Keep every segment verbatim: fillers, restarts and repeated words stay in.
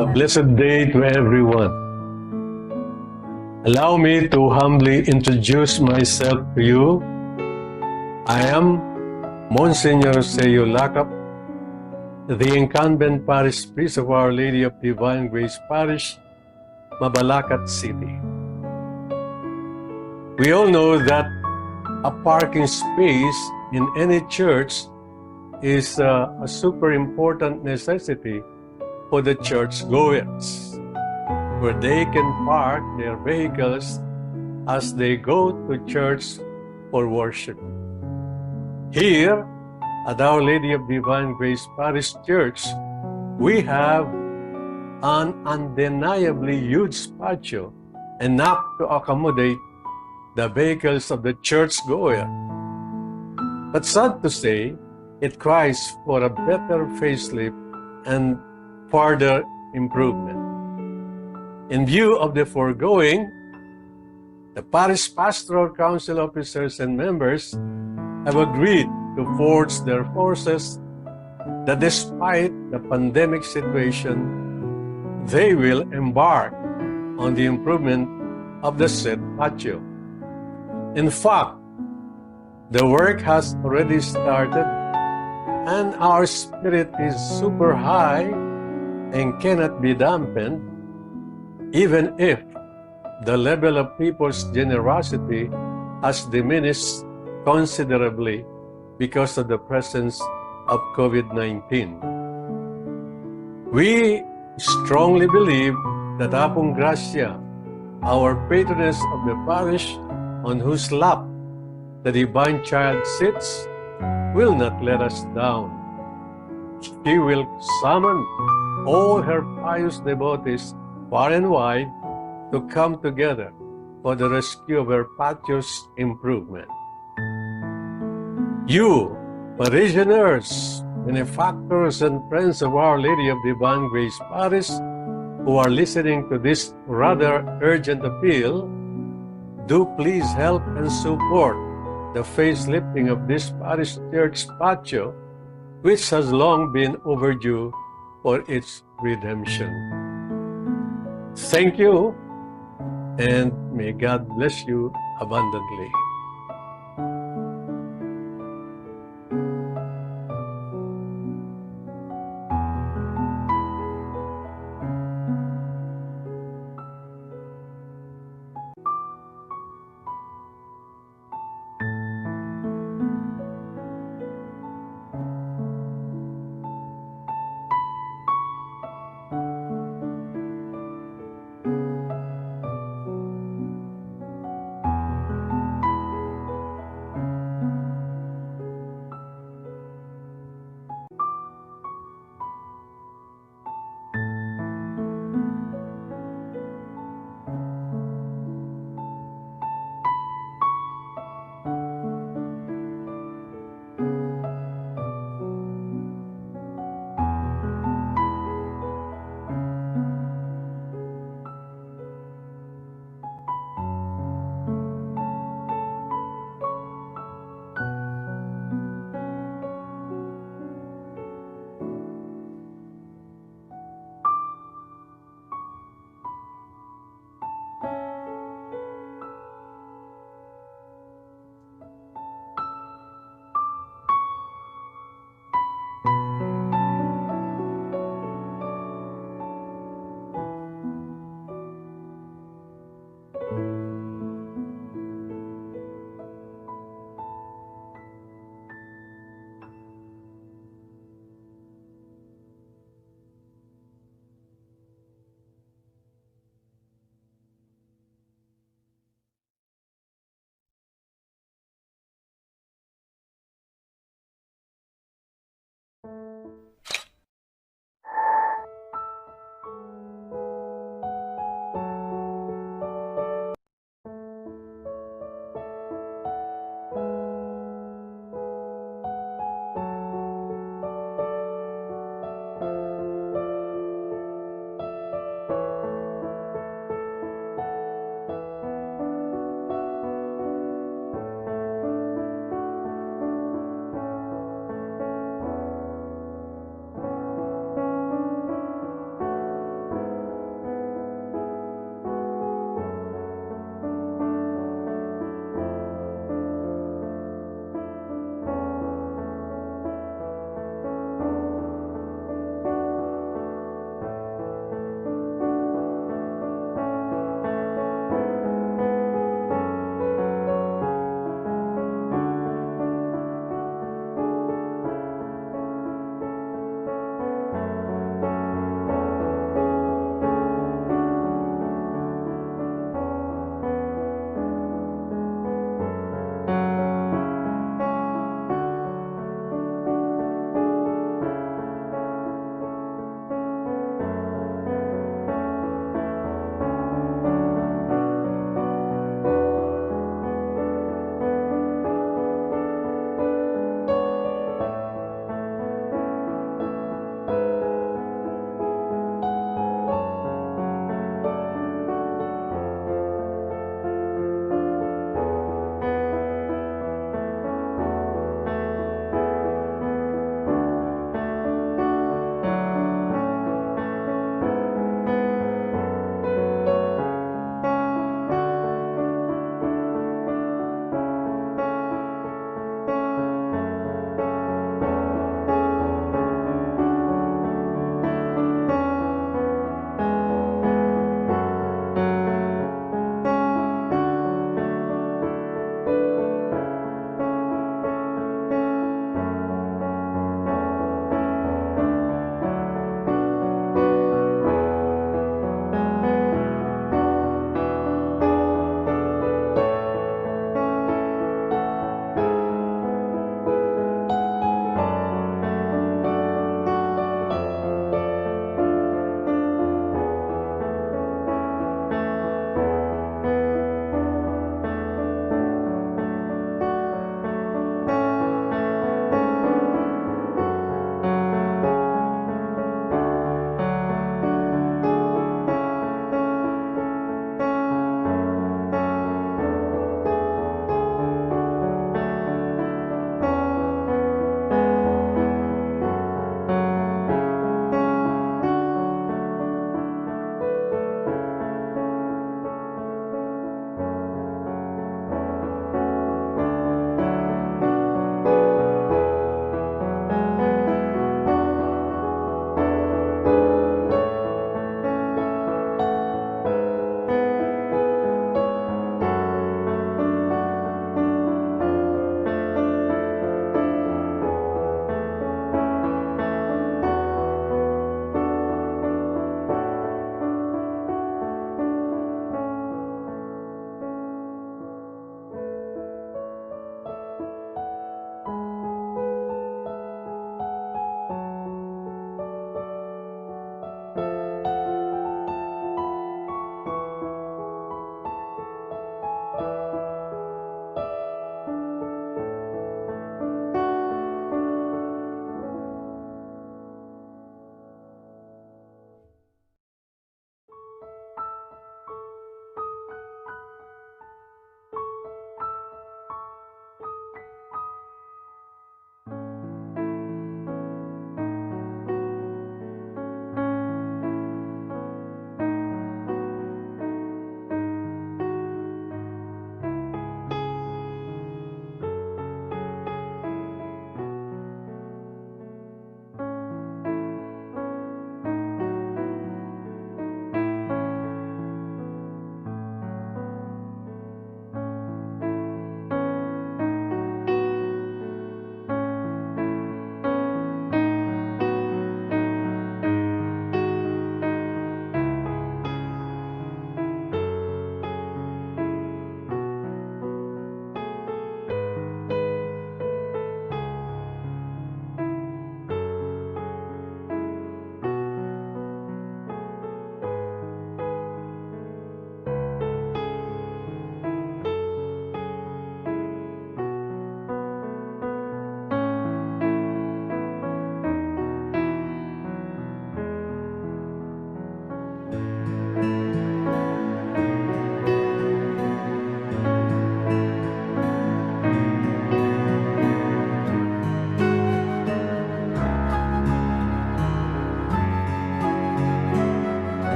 A blessed day to everyone. Allow me to humbly introduce myself to you. I am Monsignor Seiyo Lakap, the incumbent parish priest of Our Lady of Divine Grace Parish, Mabalacat City. We all know that a parking space in any church is uh, a super important necessity for the church goers, where they can park their vehicles as they go to church for worship. Here, at Our Lady of Divine Grace Parish Church, we have an undeniably huge patio, enough to accommodate the vehicles of the churchgoer. But sad to say, it cries for a better facelift and further improvement. In view of the foregoing, the parish pastoral council officers and members have agreed to forge their forces that despite the pandemic situation, they will embark on the improvement of the said patio. In fact, the work has already started, and our spirit is super high and cannot be dampened, even if the level of people's generosity has diminished considerably because of the presence of COVID nineteen. We strongly believe that Apong Gracia, our patroness of the parish, on whose lap the Divine Child sits, will not let us down. She will summon all her pious devotees far and wide to come together for the rescue of her patio's improvement. You, parishioners, benefactors, and friends of Our Lady of Divine Grace Parish, who are listening to this rather urgent appeal, do please help and support the facelifting of this parish church patio, which has long been overdue for its redemption. Thank you, and may God bless you abundantly.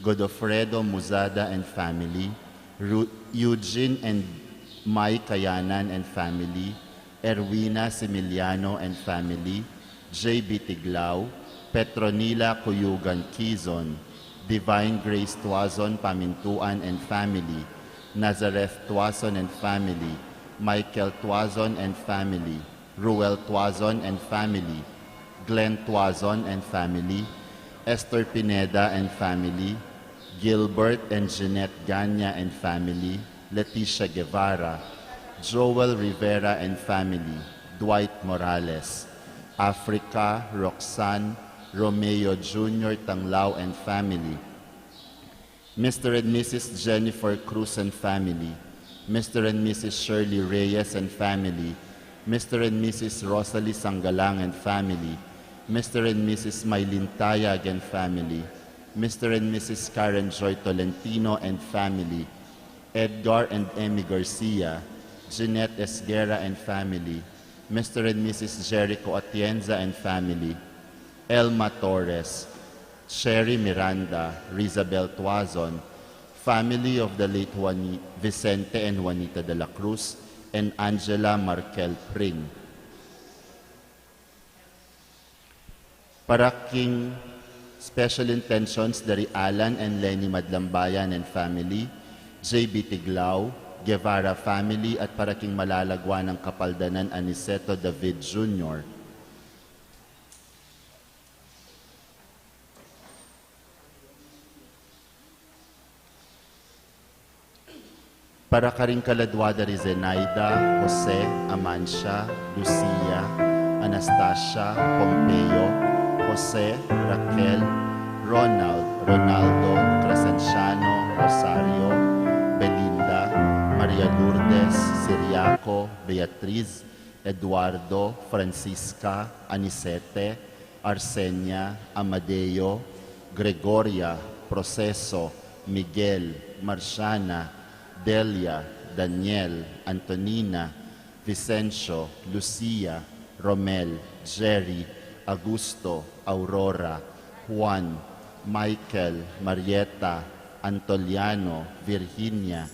Godofredo Muzada and family, Ru-, Eugene and Mai Kayanan and family, Erwina Similiano and family, J B Tiglao, Petronila Cuyugan Quizon, Divine Grace Tuazon Pamintuan and family, Nazareth Tuazon and family, Michael Tuazon and family, Ruel Tuazon and family, Glenn Tuazon and family, Esther Pineda and family, Gilbert and Jeanette Ganya and family, Leticia Guevara, Joel Rivera and family, Dwight Morales, Africa, Roxanne, Romeo Junior Tanglao and family, Mister and Missus Jennifer Cruz and family, Mister and Missus Shirley Reyes and family, Mister and Missus Rosalie Sangalang and family, Mister and Missus Mylene Tayag and family, Mister and Missus Karen Joy Tolentino and family, Edgar and Emmy Garcia, Jeanette Esguerra and family, Mister and Missus Jericho Atienza and family, Elma Torres, Sherry Miranda, Rizabel Tuazon, family of the late Juani-, Vicente and Juanita de la Cruz, and Angela Markel Pring. Para king special intentions dari Alan and Lenny Madlambayan and family, J B Tiglao, Guevara family, at para king malagwa nang kapaldanan Aniceto David Junior. Para karing kaladwa dari Zenaida, Jose, Amancia, Lucia, Anastasia, Pompeo, Jose, Raquel, Ronald, Ronaldo, Crescenciano, Rosario, Belinda, Maria Lourdes, Siriaco, Beatriz, Eduardo, Francisca, Anicete, Arsenia, Amadeo, Gregoria, Proceso, Miguel, Marciana, Delia, Daniel, Antonina, Vicencio, Lucia, Romel, Jerry, Augusto, Aurora, Juan, Michael, Marieta, Antoliano, Virginia,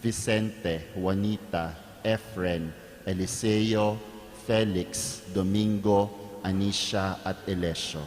Vicente, Juanita, Efren, Eliseo, Felix, Domingo, Anisha, at Elesio.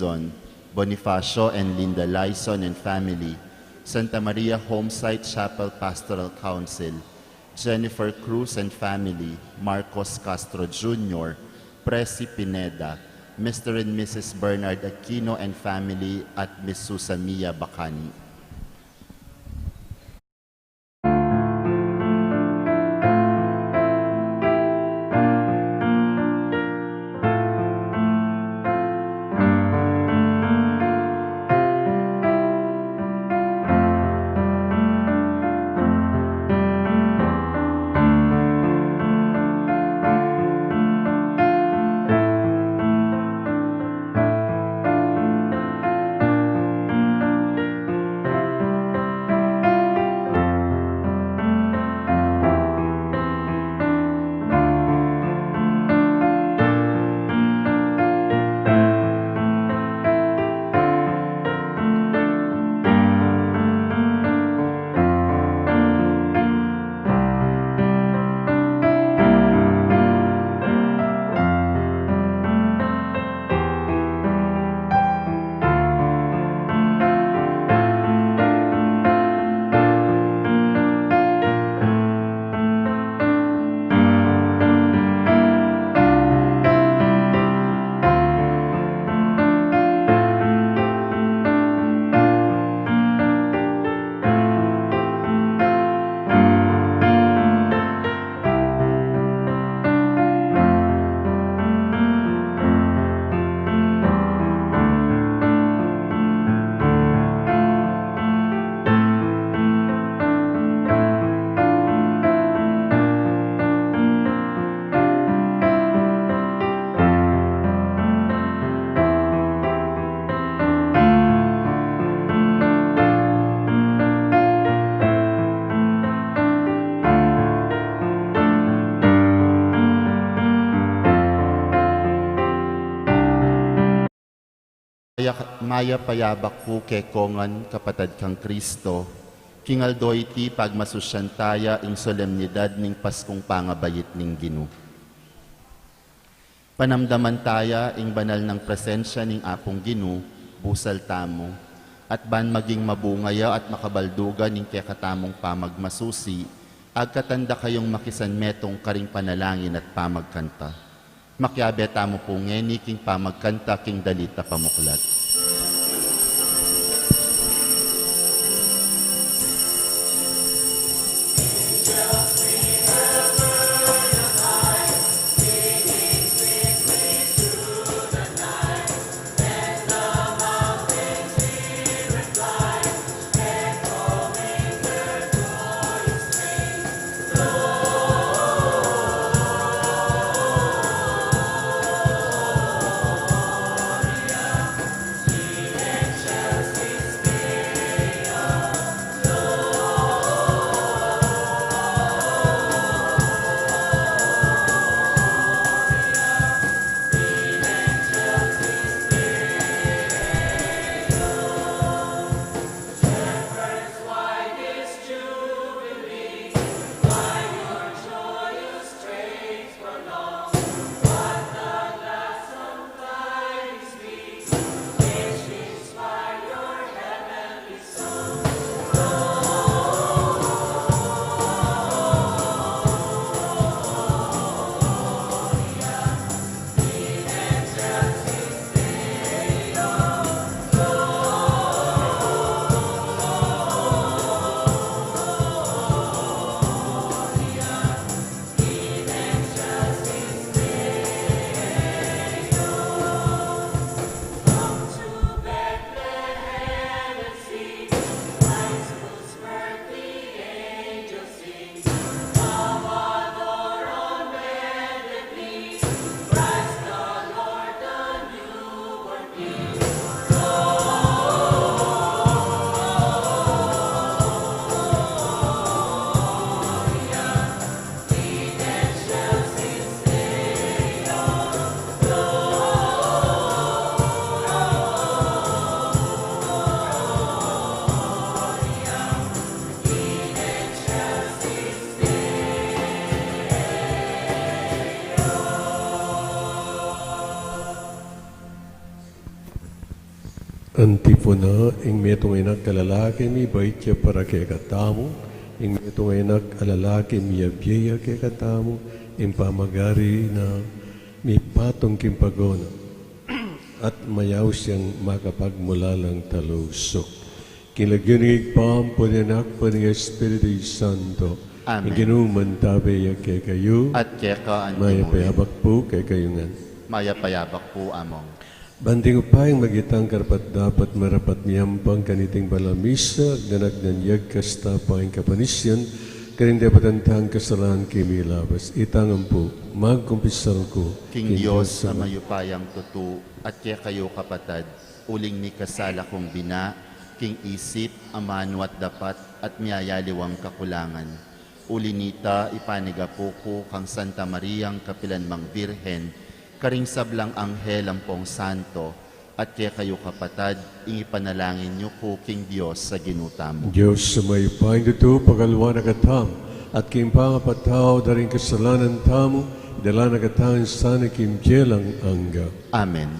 Zon, Bonifacio and Linda Lyson and family, Santa Maria Homesite Chapel Pastoral Council, Jennifer Cruz and family, Marcos Castro Junior, Presi Pineda, Mister and Missus Bernard Aquino and family, at Miss Susamia Bacani. Mayap a abak pu kekongan, kapatad kang Kristo, king aldo iti pagmasusyan taya ing solemnidad ning Paskung pangabait ning Ginu. Panamdaman taya ing banal nang presensya ning Apung Ginu, busal tamu, at ban maging mabunga ya at makabaldugan ing kekatamung pamagmasusi, agkatan da kayung makisanmetung karing panalangin at pamagkanta. Makiabe tamu pu ngeni king pamagkanta king dalit a pamuklat. Antipona. Ing metung a anak a lalaki mibait ya para kekatamu, ing metung a anak a lalaki miyabie ya kekatamu, ing pamagari na mipatung king pagona, at mayaus yang makapagmulalang talusuk. King lagyu ning Ibpa, ampo ning Anak, ampo ning Espiritu Santo. Amen. Ing Ginu mantabe ya kekayu. At keka antimu rin. Mayap a abak pu kekayu ngan. Mayap a abak pu, Among. Ban ing upayang magitang karapat-dapat, marapat miyampang kaniting banal a misa, agdan-agdan ya kasta pa ing kapanisyan karing depatan tang kasalanan king milabas. Itang ampo, magkumpisal ku king Dios a mayupayang tutu, at kekayu kapatad, uling mikasala kung bina, king isip, amanu at dapat, at miyayaliwang kakulangan. Uli nita, ipanyawad ku kang Santa Mariang kapilanmang Birhen, karing sablang anghel ampong santo, at kekayu kapatad, ing ipanalangin yu ku king Dios a Ginu tamu. Dios a mayupayang tutu, pakaluan na katamu, at king pangapatawad da ring kasalanan tamu, idala na katamu sana king bie alang angga. Amen.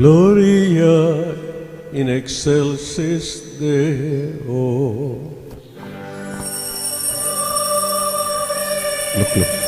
Gloria in excelsis Deo. Look, look.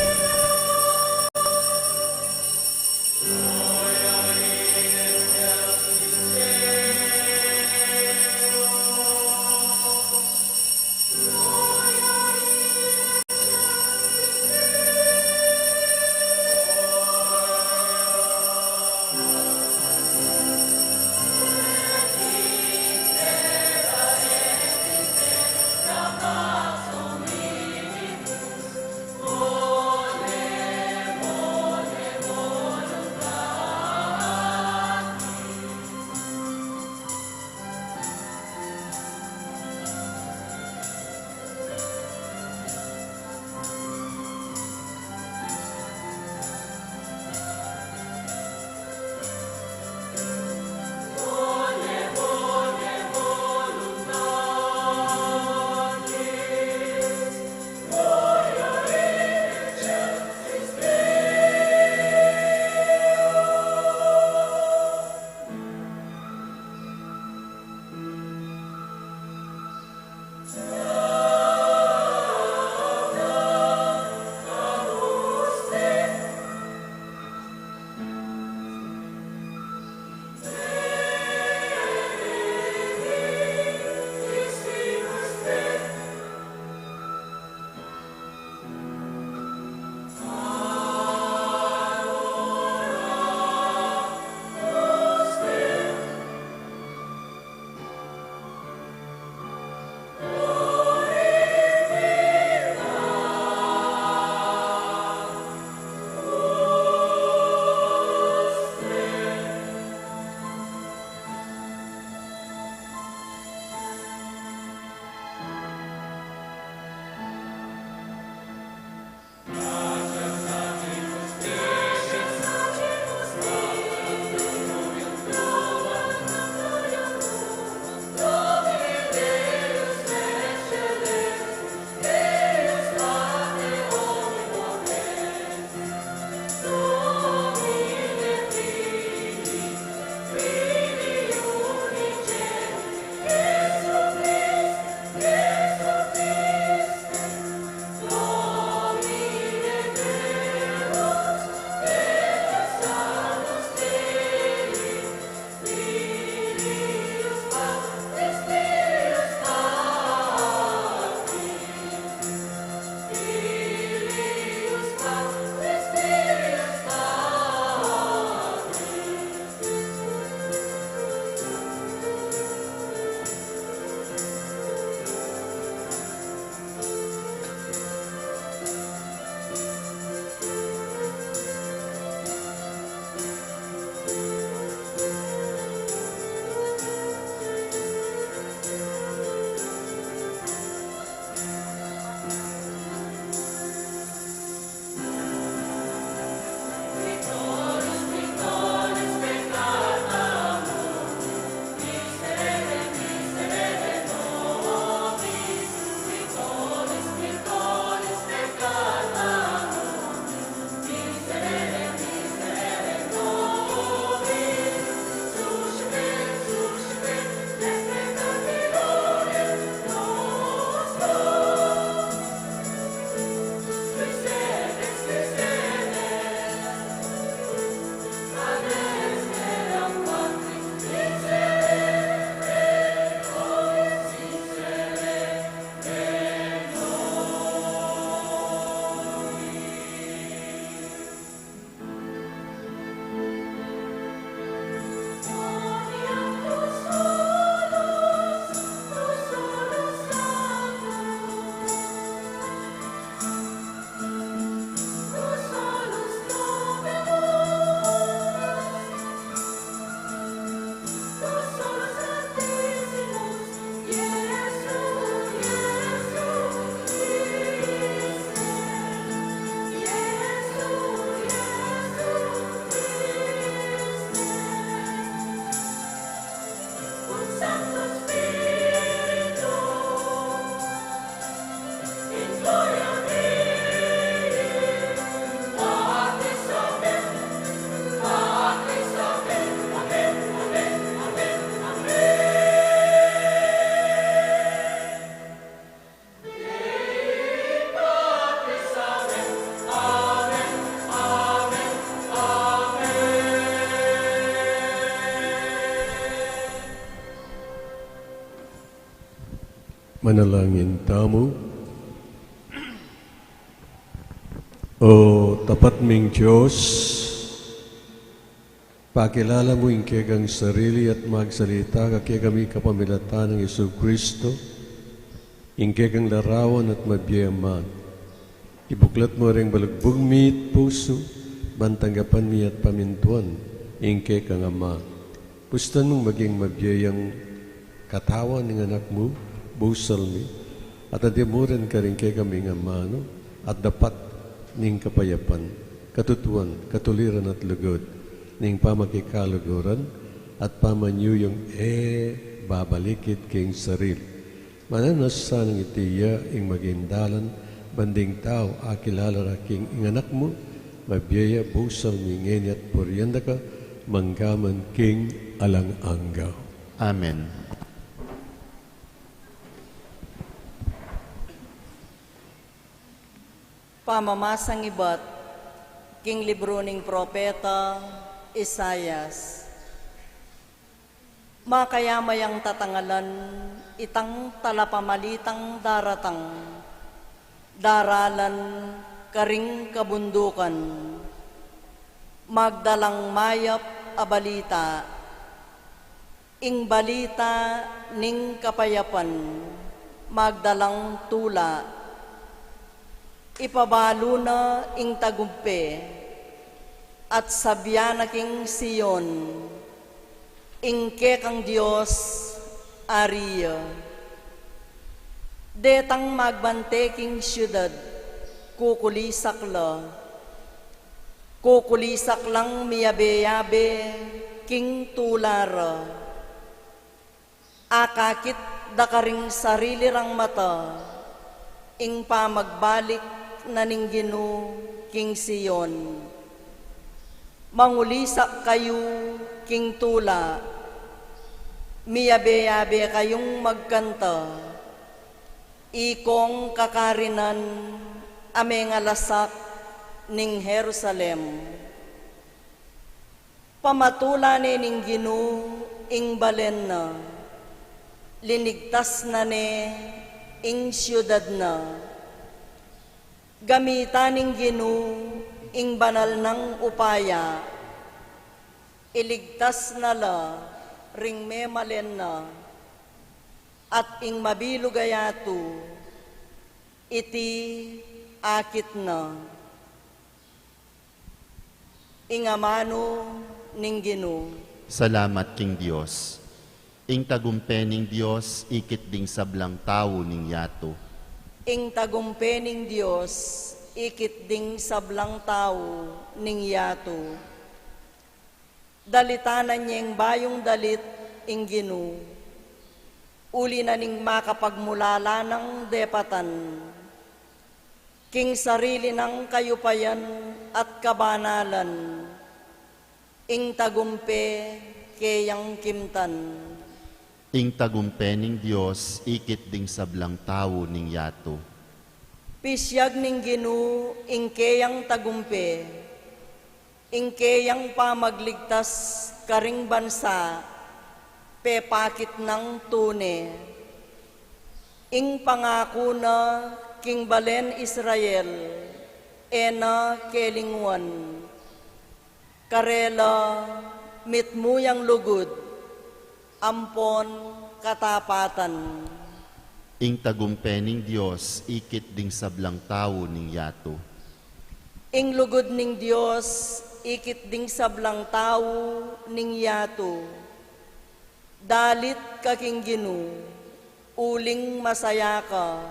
Manalangin tamu. O tapat ming Dios, pakilala mu ing kekang sarili at magsalita ka kekami kapamilatan nang Jesucristo, ing kekang larawan at mabie a Ama. Ibuklat mu reng balugbug mi at pusu, ban tanggapan mi at pamintuan ing kekang Ama. Pusutan mung maging mabie yang katawan ning Anak mu, busal mi, at adimuran karing kekaming amanu, at dapat ning kapayapan, katutuan, katuliran at lugud ning pamakikaluguran, at pamanyuyung e babalikid king sarili. Mananu na sanang iti ya ing maging dalan, ban ding tau akilala ra king ing Anak mu, mabie ya, busal mi ngeni at purian da ka, manggaman king alang angga. Amen. Pamamasang ibat king libru ning propeta Isaias. Makayamayang tatangalan itang talapamalitang daratang, daralan karing kabundukan, magdalang mayap a balita, ing balita ning kapayapan, magdalang tula, ipabalu na ing tagumpe, at sabyan na king Sion, ing kekang Dios, Ari ya. Detang magbante king siudad, kukulisak la. Kukulisak lang miyabe-yabe king tula ra. Akakit da karing sarili rang mata ing pamagbalik na ning Ginu king Sion. Mangulisak kayu king tula, miyabe-yabe kayung magkanta, ikong kakarinan a mengalasak ning Jerusalem. Pamatula ne ning Ginu ing balen na, linigtas na ne ing siudad na. Gamitan ning Ginu ing banal nang upaya, iligtas na la ring memalen na, at ing mabilug a yatu, iti akit na. Ing amanu ning Ginu. Salamat king Dios. Ing tagumpe ning Dios ikit ding sablang tau ning yatu. Ing tagumpe ning Dios ikit ding sablang tau ning yatu. Dalitanan yeng bayung dalit ing Ginu, uli na ning makapagmulala nang depatan. King sarili nang kayupayan at kabanalan, ing tagumpe keyang kimtan. Ing tagumpe ning Dios ikit ding sablang tau ning yatu. Pisiag ning Ginu ing keyang tagumpe, ing keyang pamagligtas karing bansa, pepakit nang tune. Ing pangaku na king balen Israel, e na kelinguan. Karela mitmu yang lugud ampon katapatan. Ing tagumpe ning Dios ikit ding sablang tau ning yatu. Ing lugud ning Dios ikit ding sablang tau ning yatu. Dalit ka king Ginu, uling masaya ka,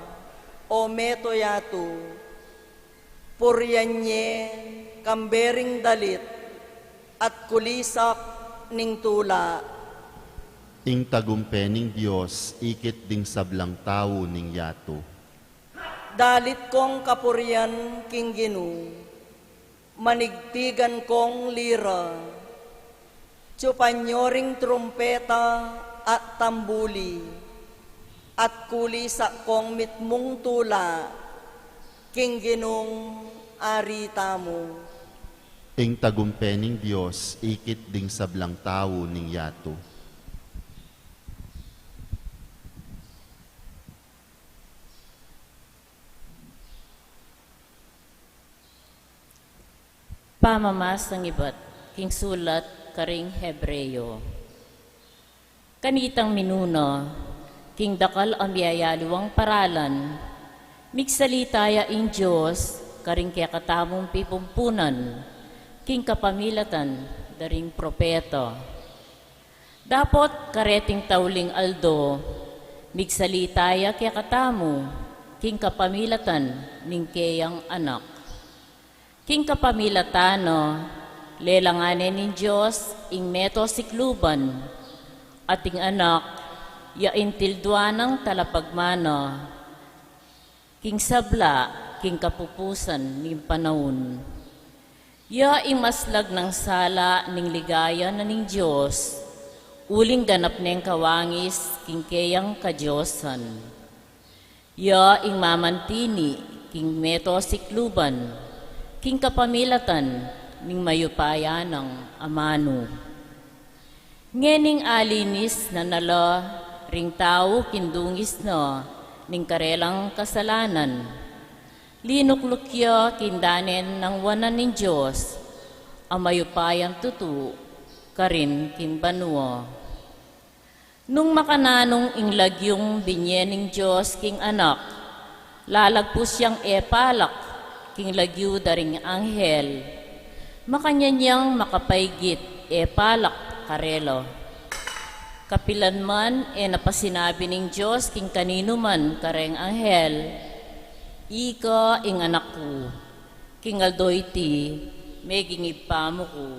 o meto yatu. Purian ye kambe ring dalit at kulisak ning tula. Ing tagumpe ning Dios ikit ding sablang tau ning yatu. Dalit kong kapurian king Ginu, manigtigan kong lira. Tsupan yo ring trumpeta at tambuli, at kulisak kong mitmung tula king Ginung Ari tamu. Ing tagumpe ning Dios ikit ding sablang tau ning yatu. Pamamasang ibat king sulat karing Hebreo. Kanitang minuna, king dakal a miyayaliwang paralan, migsalita ya ing Dios karing kekatamung pipumpunan, king kapamilatan da ring propeta. Dapot kareting tauling aldo, migsalita ya kekatamu, king kapamilatan ning keyang Anak. King kapamilatan na, lelangan ne ning Dios ing meto sikluban, at ing Anak, ya ing tilduan nang talapagmana, king sabla, king kapupusan ning panaun. Ya ing maslag nang sala ning ligaya na ning Dios, uling ganap neng kawangis king keyang kadiosan. Ya ing mamantini king meto sikluban, king kapamilatan ning mayupaya nang amanu. Ngening alinis na na la ring tau king dungis na ning karelang kasalanan, linukluk ya king danen nang wanan ning Dios a mayupayang tutu karin king banua. Nung makananung ing lagyung binye ning Dios king Anak, lalagpus yang e palak king lagyu da ring anghel, makanyan yang makapaigit e palak karela. Kapilan man e na pa sinabi ning Dios king kaninu man kareng anghel, "Ika ing Anak ku, king aldo iti meging Ibpa mu ku."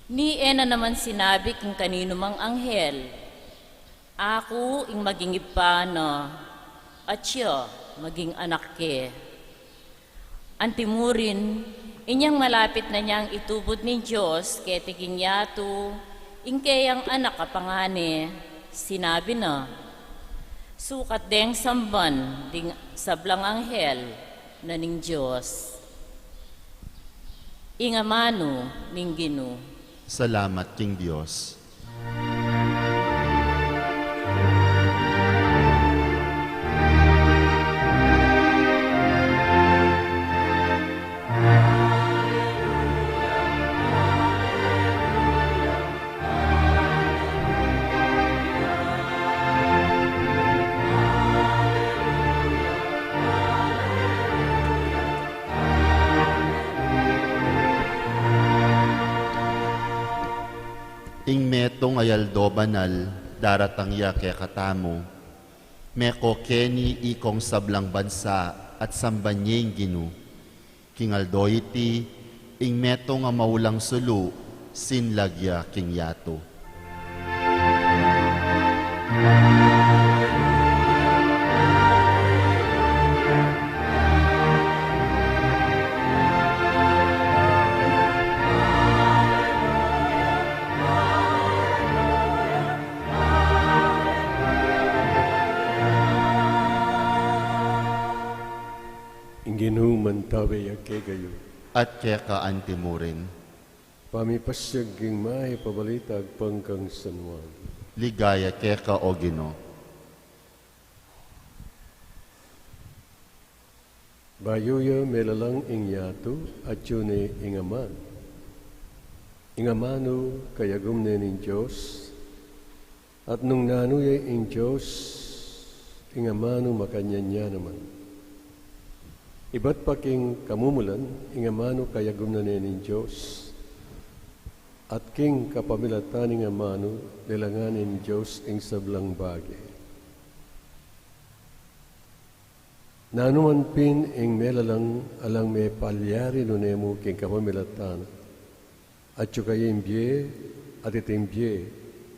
Ni e na naman sinabi king kaninu mang anghel, "Aku ing maging Ibpa na, at iya maging Anak ke." Antimurin, inyang malapit na neng itubud ning Dios keti king yatu ing keyang Anak a pangane, sinabi na, "Sukat deng samban ding sablang anghel na ning Dios." Ing amanu ning Ginu. Salamat king Dios. Ing metung a aldo banal daratang ya kekatamu. Meko keni ikong sablang bansa at samban ye ing Ginu. King aldo iti, ing metung a maulang sulu, sinlag ya king yatu. Ing Ginu mantabe ya kekayu. At keka antimurin. Pamipasiag king mayap a balita agpang kang San Juan. Ligaya keka, o Ginu. Bayu ya melalang ing yatu, atyu ne ing amanu. Ing amanu kayagum ne ning Dios, at nung nanu ya ing Dios, ing amanu makanyan ya naman. Ibat pa king kamumulan, ing amanu kayagum na ne ning Dios, at king kapamilatan ning amanu, lelangan ne ning Dios ing sablang bage. Nanu man pin ing melalang alang mepalyari nune mu king kapamilatan na, atyu kaya ing bie, at iting bie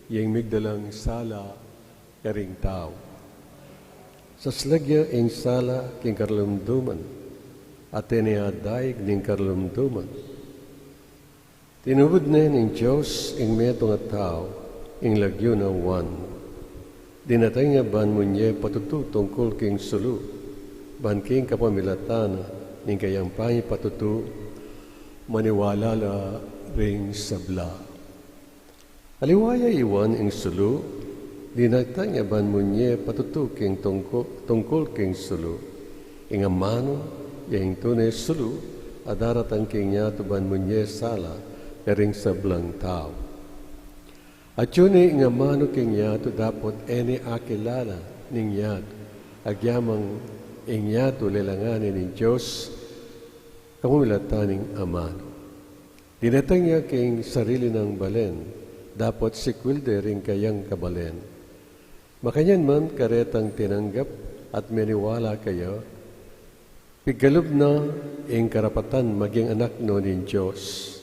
ya ing migdalang sala karing tau. Saslag ya ing sala king karalumduman, at e ne adaig ning karalumduman. Tinubud ne ning Dios ing metung a tau, ing lagyu na Juan. Dinatang ya ban munye patutu tungkul king sulu, ban king kapamilatan na ning kayang pangipatutu, maniwala la ring sabla. Aliwa ya i Juan ing sulu, dinatang ya ban munye patutu king tungku-, tungkul king sulu. Ing amanu, ya ing tune sulu, a daratang king yatu ban munye sala karing sablang tau. Atyu ne ing amanu king yatu dapot e ne akilala ning yatu, agyamang ing yatu lelangan ne ning Dios kapamilatan ning amanu. Dinatang ya king sarili nang balen dapot sikwil de ring kayang kabalen. Makanyan man karetang tinanggap at meniwala kaya, pigkalub na ing karapatan maging anak no ning Dios.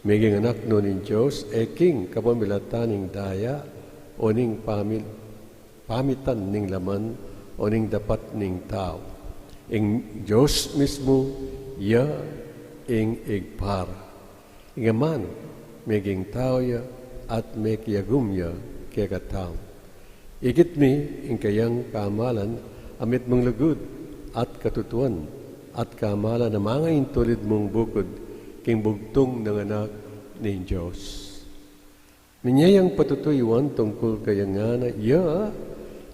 Maging anak no ning Dios e king kapamilatan ning daya o ning pamil-, pamitan ning laman o ning dapat ning tau. Ing Dios mismu ya ing Ibpa ra. Ing amanu, maging tau ya at mekiagum ya kekatamu. Ikit mi ing kayang kamalan a mitmung lugud at katutuan at kamalan a mangaintulid mung bukud king bugtung nang Anak ning Dios. Minyayang patutuyuan tungkul kaya ngana, ya,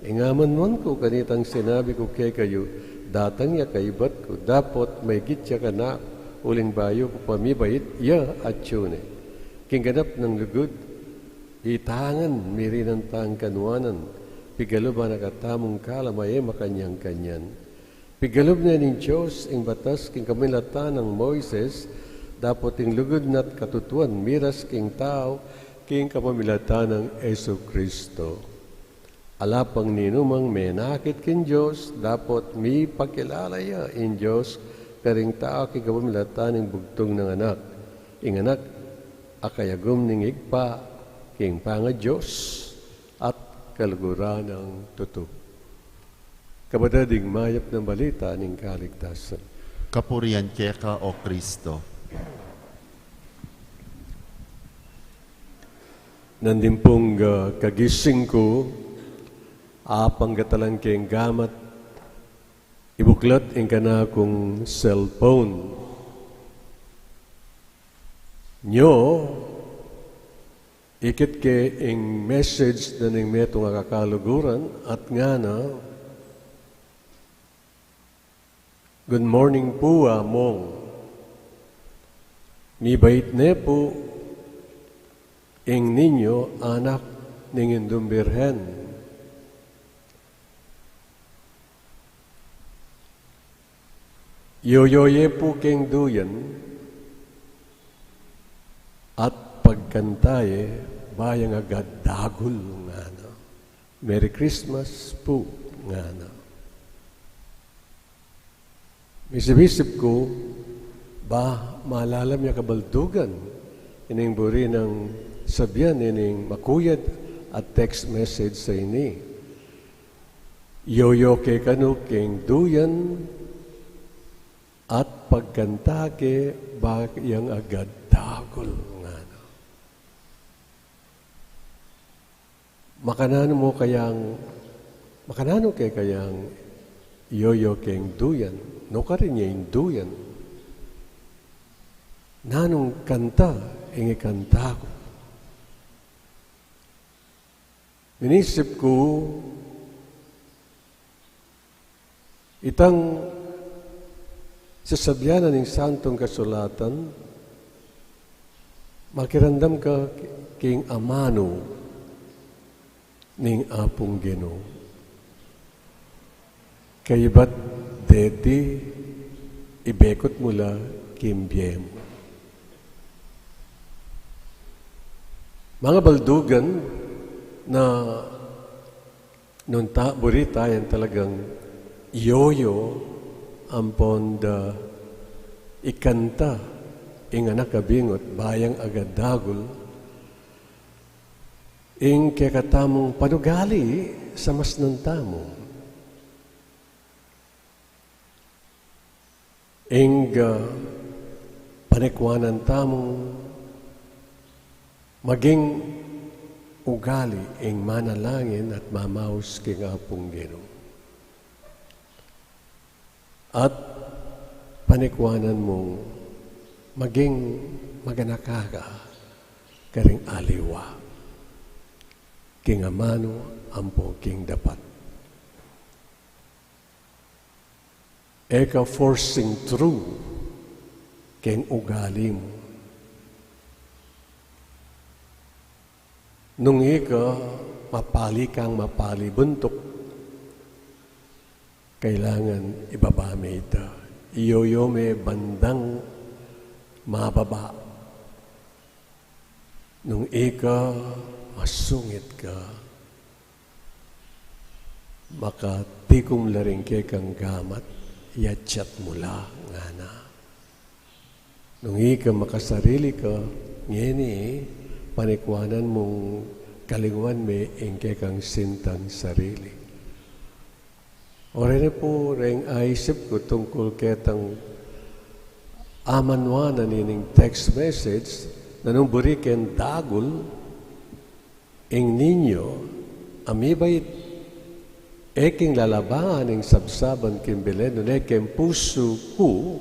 ing amanwan ku kanitang sinabi ku kekayu, datang ya kaibat ku, dapot maigit ya kanaku, uling bayu ku pa mibait, ya atyu ne. King ganap nang lugud, itangan mi rin tang kanuanan, pigkalub na katamung kalam a e makanyan-kanyan. Pigkalub ne ning Dios ing batas king kapamilatan nang Moises, dapot ing lugud na't katutuan miras king tau king kapamilatan nang Jesucristo. Ala pang ninumang menakit king Dios, dapot mipakilala ya ing Dios karing tau king kapamilatan ning bugtung nang Anak. Ing Anak a kayagum ning Ibpa king pangaDios at kaluguran nang tutu. Kapatad, ing mayap nang balita ning kaligtasan. Kapurian keka, O Kristo. Nandin pung, ah, kagising ku, apang gatalan keng gamat, ibuklat ing kanakung cellphone. Nyo, ikit ke ing message na ning metung a kakaluguran at ngana, "Good morning pu, Among. Mibait ne pu ing ninyo anak ning Indung Birhen. Yoyo ye pu keng duyan at pagkanta ye ba yang agad dagul," ngana. "Merry Christmas pu," ngana. Misip-isip ku, ba malalam ya kabaldugan ining buri nang sabian ining makuyad a text message a ini. Yoyo ke kanu keng duyan at pagkanta ke ba yang agad dagul, ngana. Makananu mu kayang, makananu ke kayang yoyo keng duyan, nukarin ya ing duyan? Nanung kanta ing ikanta ku? Minisip ku, itang sasabian na ning Santung Kasulatan, makiramdam ka king amanu ning Apung Ginu. Kaybat deti, ibekut mu la king bie mu. Manga baldugan na nung ta, buri tayang talagang yoyo ampon da ikanta ing anak a bingut ba yang agad dagul, ing kekatamung panugali samasnan tamu. Ing, ah, panikwanan tamung maging ugali ing manalangin at mamaus king Apung Ginu. At panikwanan mung maging maganaka ka karing aliwa, king amanu ampo king dapat. E ka forcing through keng ugali mu. Nung ika mapali kang mapali buntuk, kailangan ibaba me ita. Iyoyo me bandang mababa. Nung ika masungit ka, makatikum la ring kekang gamat, yatsat mu la, ngana. Nung ika makasarili ka, ngeni, panikuanan mung kalinguan me ing kekang sintang sarili. O reni pu reng aisip ku tungkul ketang amanuan na nining text message, na nung buri keng dagul, ing ninyo, a mibait, e king lalabangan ing sabsaban king Belen, nune king pusu ku,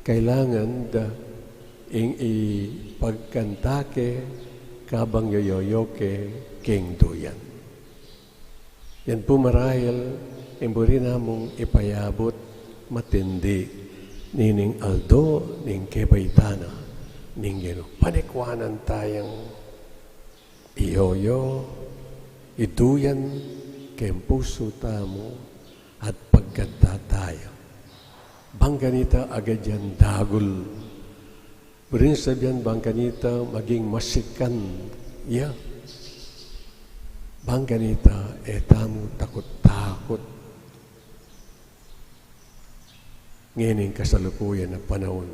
kailangan da ing ipagkanta ke, kabang yoyoyo ke king duyan. Yan pu marahil, ing buri namung ipayabut matindi, nining aldo, ning kebaitan na, ning Ginu. Panikuanan tayang iyoyo, iduyan, keng pusu tamu, at pagkanta taya. Bang kanita agad yang dagul. Buring sabian bang kanita maging masikan ya. Bang kanita e tamu takut-takut. Ngening kasalukuyan a panaun,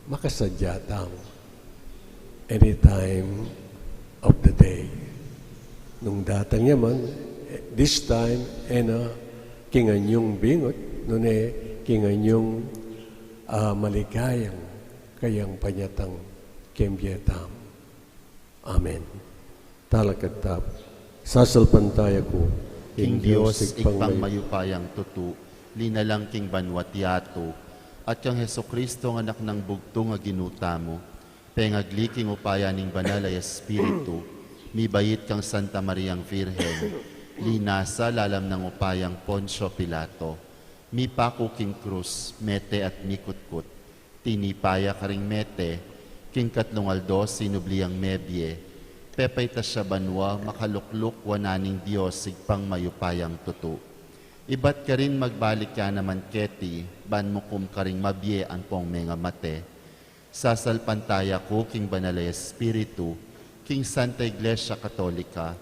makasadya tamu any time of the day. Nung datang ya man, eh, this time, e na king anyung bingut, nune king anyung, ah, maligayang kayang panyatang keng bie tamu. Amen. Talakad tamu. Sasalpantaya ku king Dios, Ibpang mayupayang tutu, linalang king banua't yatu, at kang Jesucristo, a Anak nang bugtung a Ginu tamu, pengagli king upaya ning Banal a Espiritu, mibait kang Santa Mariang Virgen, linasa lalam nang upayang Poncio Pilato, mipaku king krus, mete at mikutkut, tinipa ya karing mete, king katlung aldo sinubli yang mebie, pepaitas ya banua, makalukluk wanan ning Dios Ibpang mayupayang tutu. Ibat karin magbalik ya naman keti, ban mukum karing mabie ampong mengamate. Sasalpantaya ku king Banal a Espiritu, king Santa Iglesia Katolika,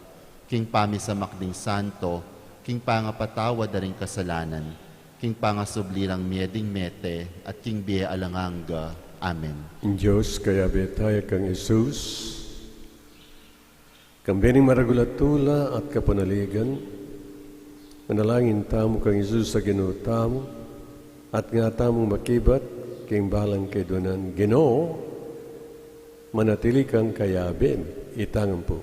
king pamisamak ding santo, king pangapatawad da ring kasalanan, king pangasubli rang mie ding mete, at king bie alang angga. Amen. Ing Dios, kayabe taya kang Jesus, kambe ning maragul a tula at kapanaligan, manalangin tamu kang Jesus a Ginu tamu, at nga tamung makibat king balang kedunan. Ginu, manatili kang kayabe mi. Itang ampo.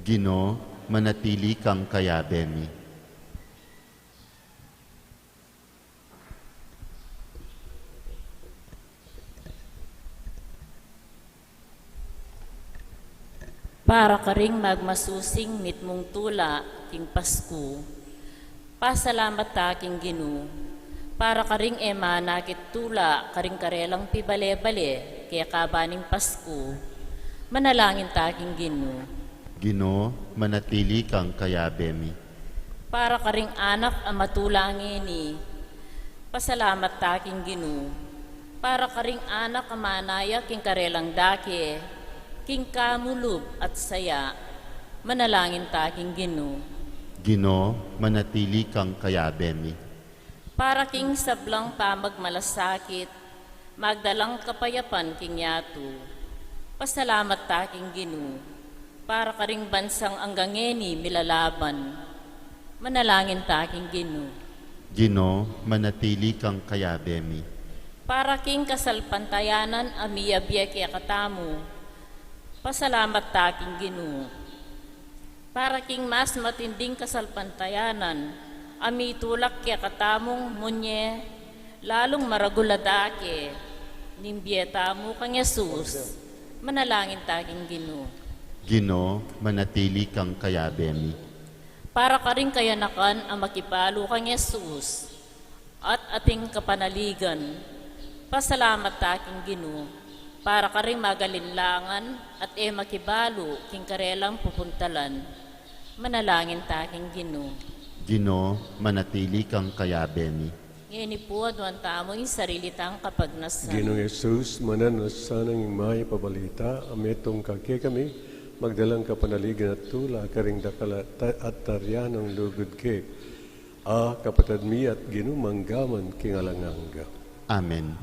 Ginu, manatili kang kayabe mi. Para karing magmasusing mitmung tula king Pasku, pasalamat ta king Ginu. Para karing e manakit tula karing karelang pibale-bale kekaba ning Pasku, manalangin ta king Ginu. Ginu, manatili kang kayabe mi. Para karing anak a matula ngeni, pasalamat ta king Ginu. Para karing anak a manaya king karelang dake, king kamulub at saya, manalangin ta king Ginu. Ginu, manatili kang kayabe mi. Para king sablang pamagmalasakit, magdalang kapayapan king yatu, pasalamat ta king Ginu. Para karing bansang anggang ngeni milalaban, manalangin ta king Ginu. Ginu, manatili kang kayabe mi. Para king kasalpantayanan a miyabie kekatamu, pasalamat ta king Ginu. Para king mas matinding kasalpantayanan a mitulak kekatamung munye lalung maragul a dake ning bie tamu kang Jesus, manalangin ta king Ginu. Ginu, manatili kang kayabe mi. Para karing kayanakan a makibalu kang Jesus at ating kapanaligan, Pasalamat ta king Ginu, para karing magalinlangan at e makibalu king karelang pupuntalan. Manalangin ta king Ginu. Ginu, manatili kang kayabe mi. Ngeni pu, aduan tamu ing sarili tang kapagnasan. Ginung Jesus, mananu na sanang ing mayap a balita a metung kekami, magdalang kapanaligan at tula karing dakal at, at tarian nang lugud ke, a kapatad mi at Ginu, mangga man king alang angga. Amen.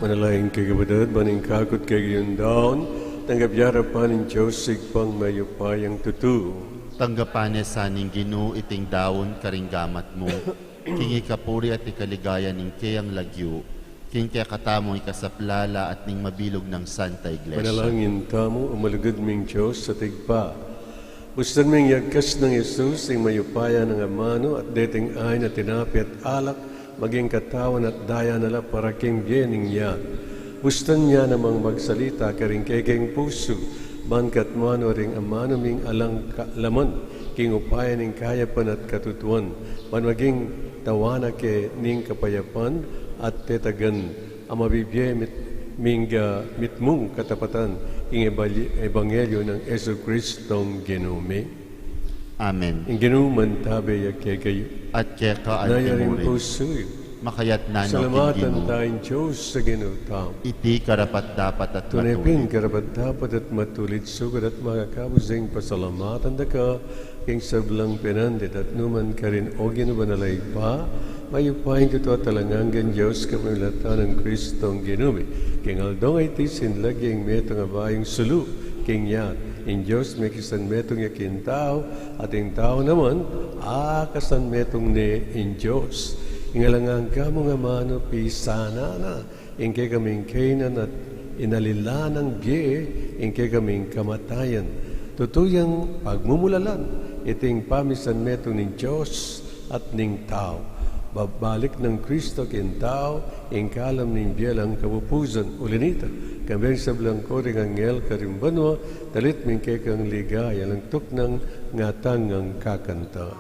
Manalangin kayu, kapatad, ban ing kakut kekayung daun, tanggap ya arapan ning Dios Ibpang mayupayang tutu. Tanggapan na sa ning Ginu iting daun karing gamat mu, king ikapuri at ikaligaya ning keyang lagyu, king kekatamung ikasaplala at ning mabilug nang Santa Iglesia. Manalangin tamu. O malugud ming Dios at Ibpa, bustan ming yagkas nang Jesus ing mayupaya nang amanu, at deting ain a tinape at alak maging katawan at daya na la para king bie ning nyat. Bustan ya namang magsalita karing kekeng pusu, ban katmanu ring amanu ming alang ka-, laman king upaya ning kayapan at katutuan, ban maging tawana ke ning kapayapan at tetagan a mabibie mit-, mingga mitmung katapatan king ebal-, ebanghelyo nang Jesucristong Ginu mi. Amen. Ing Ginu mantabe ya kekayu. At keka antimurin. Nayari ing pusu yu. Makayatnan no king Ginu. Salamatan ta ing Dios a Ginu tamu. Iti karapat-dapat at matulid. Tune pin karapat-dapat at matulid, sukat at makakabus ing pasalamatan da ka king sablang penandit at nukarin man, O Ginu, banal a Ibpa, mayupayang tutu at alang anggang Dios, kapamilatan nang Cristong Ginu mi. King aldong a iti sinlag ya ing metung a bayung sulu king nyat, ing Dios mekisanmetung ya king tau, at ing tau naman akasanmetung ne king Dios. Ing alang angga mung amanu, pisanan na ing kekaming kainan at inalilan nang bie ing kekaming kamatayan. Tutu yang pagmumulalan iting pamisanmetung ning Dios at ning tau. Babalik nang Cristo king tau, ing kalam ning bie alang kapupusan. Uli nita, kambe ring sablang koring anghel karing banua, dalit mi ing kekang ligaya alang tuknang ngatang ngang kakanta.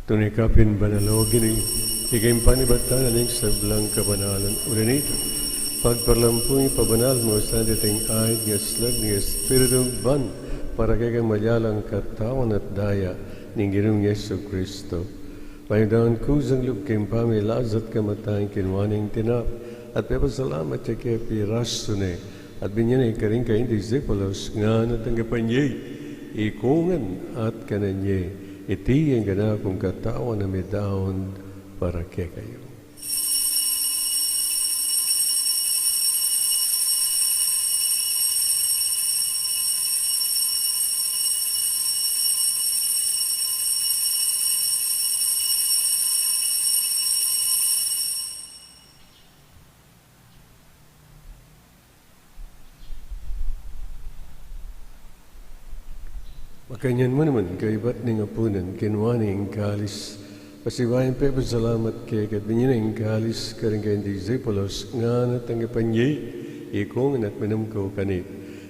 Tune ka pin banal, O Ginu, ika ing panibatan ning sablang kabanalan. Uli na nita, pagparalan mu ing pabanal mu, santing aid, ngaslag ning Espiritu, ban para kekami maging katawan at daya ning Ginung Jesucristo. Panyawad kusang lub king pamilazat kamatayan, kinuan ne ing tinape, at pepasalamat ya keka, pirasu ne, at binye ne karing kayang disipulos, ngana, tanggapan ye, ikong ngan at kanan ye, iti ing kanakung katawan a midaun para kekayu. Makanyan mu naman, kaybat ning apunan, kinuan ne ing kalis, pasibayu yang pepasalamat keka, at binye ne ing kalis karing kayang disipulos, ngana, tanggapan ye, ikong ngan at minum kayu keni,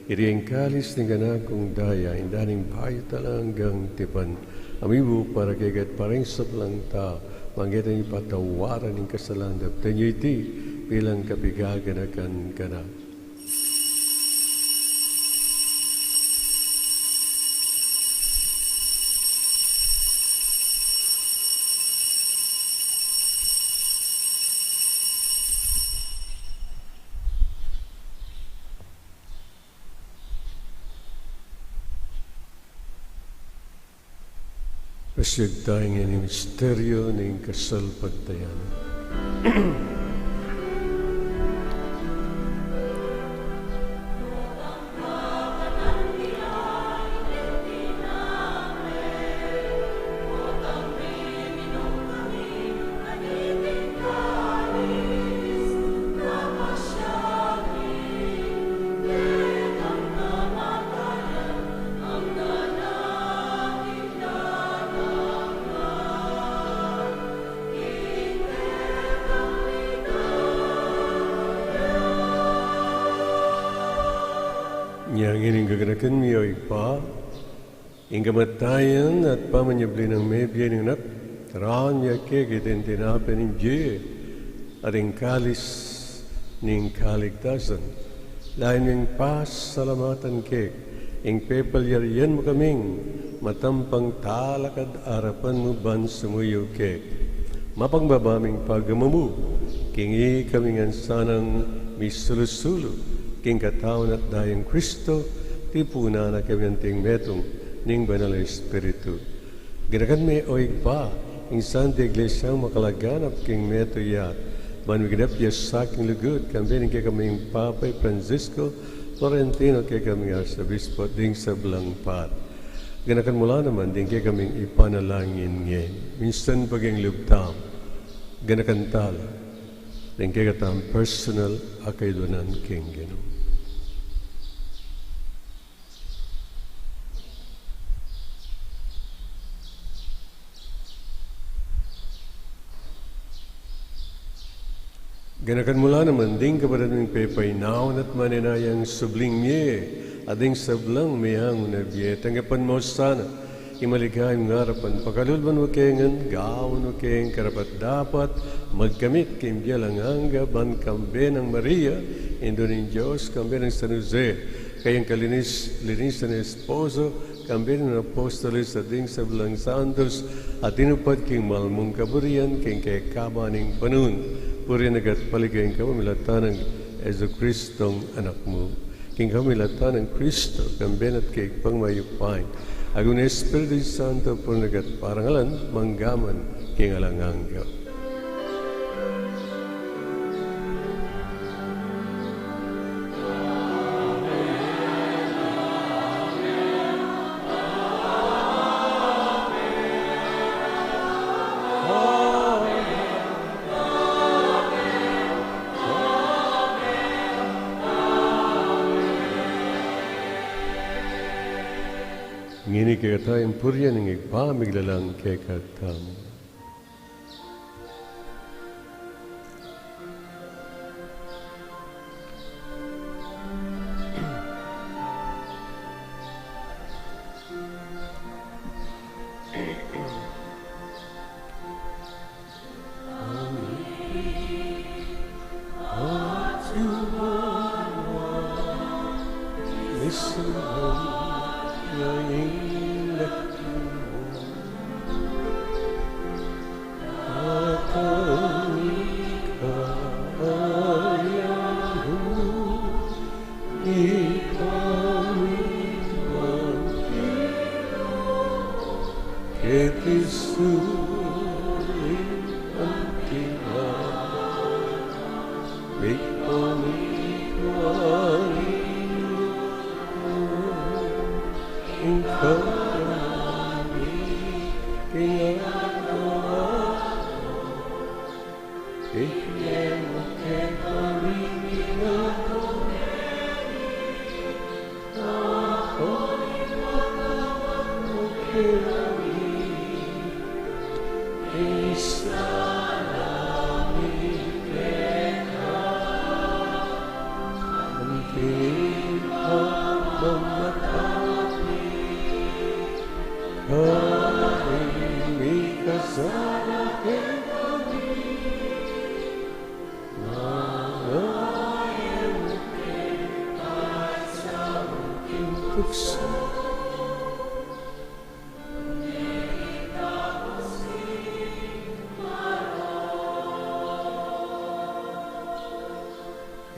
iti ing kalis ning kanakung daya, ing daya ning bayu at alang anggang tipan, a mibubuk para kekayu at para king sablang tau, manggeta ning patawaran ning kasalanan. Daptan ye iti bilang kapaganakan kanaku. Pasyag tamu king misteryu ning kasalpantayanan. Nya ngeni, gaganakan mi, O Ibpa, ing kamatayan at pamanyubli nang mebie ning Anak, raan mi keka iting tinape ning bie at ing kalis ning kaligtasan. Lalu ming pasalamatan keka ing pepalyarian mu kaming matampang talakad arapan mu ban sumuyu keka. Mapakumbaba ming pagmamanu king ikami ngan sanang misulu-sulu king katawan at dayang Kristo, tipunan na kami anting metung ning Banal a Espiritu. Ganakan me, O Ibpa, ing Santa Iglesia mung makalaganap king metung ya, ban miganap ya sa king lugud, kambe ning kekaming Papa i Francisco, Florentino, kekaming Arsobispo, ding sablang pari. Ganakan mu la naman ding kekaming ipanalangin ngeni. Minsan pa king lub tamu, ganakan tala ding kekatang personal a kayadwanan king Ginu. Ganakan mu la naman ding kapatad ming pepainawa at manenaya king subling mie, at ding sablang meangu na bie. Tanggapan mu sana king maligayang arapan, pakalulu mu kami ngan, gawan mu kaming karapat-dapat magkamit king bie alang angga, ban kambe nang Maria, Indu ning Dios, kambe nang San Jose, kayang kalinis-linisan a esposo, kambe ning apostoles at ding sablang santos a tinupad king mal mung kaburian king kekaban ning panaun, purian na ka at paligayan king kapamilatan nang Jesucristong Anak mu. King kapamilatan nang Kristo, kambe na at keka king mayupaya, agung Espiritu Santo, purian na ka at parangalan, mangga man king alang angga. Ngeni kekatamu ing purian ning Ibpa, miglalang kekatamu.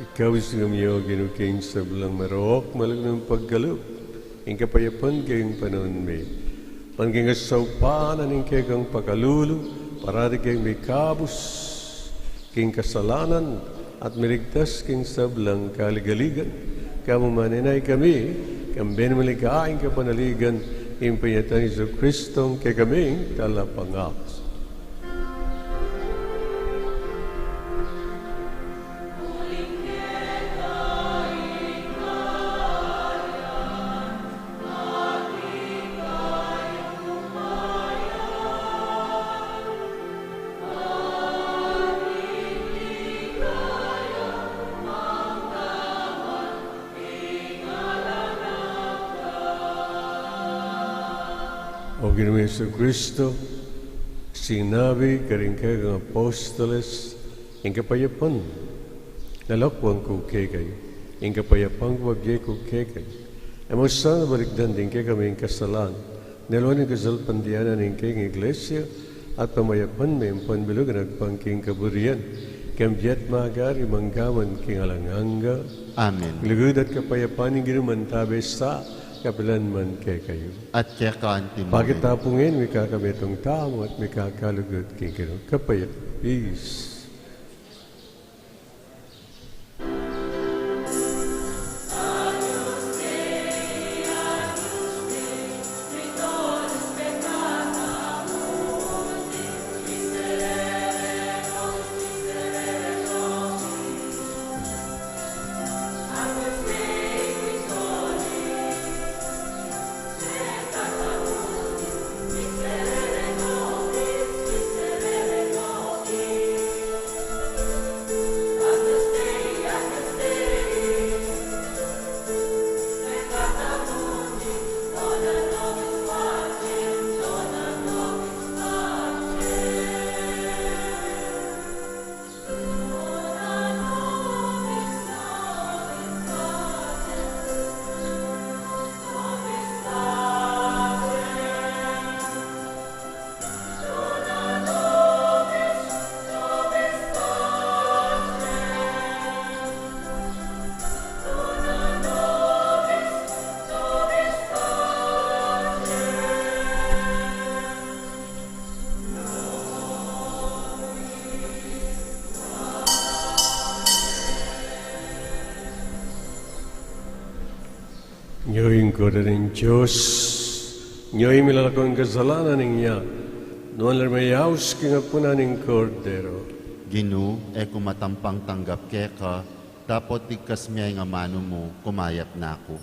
Ikaus kami, O Ginu, king sablang marok, malugud mung pagkalub ing kapayapan king panaun mi. Ban king kasaupan ning kekang pakalulu, parati kaming mikabus king kasalanan at miligtas king sablang kaligaligan. Kambe mu manenaya kami, kambe mu maligaya ing kapanaligan, king pamanyatang Jesucristo a kekaming Talapangabus. O Ginu Jesucristo, sinabi mu karing kekang apostoles, ing kapayapan lalakuan ku kekayu, ing kapayapan ku bibie ku kekayu. E mu sana balikdan ding kekaming kasalanan, nune lawan ing kasalpantayanan ning kekang Iglesia, at pamayapan me ing pambilug a agpang king kaburian, kambe at magari manggaman king alang angga. Amen. Lugud at kapayapan ning Ginu mantabe sa kapilan man kekayu. At keka antimurin. Pakit tamu pu ngening mikakametung tamu at mikakalugud king Ginu. Kapayapan. Peace. Nyo ing Kordero ning Dios, nyo ing milalako king kasalanan ning yatu. Nuan la ring mayaus king apunan ning Kordero. Ginu, e ku matampang tanggap keka, dapot igkas mu ing amanu mu, kumayap na ku.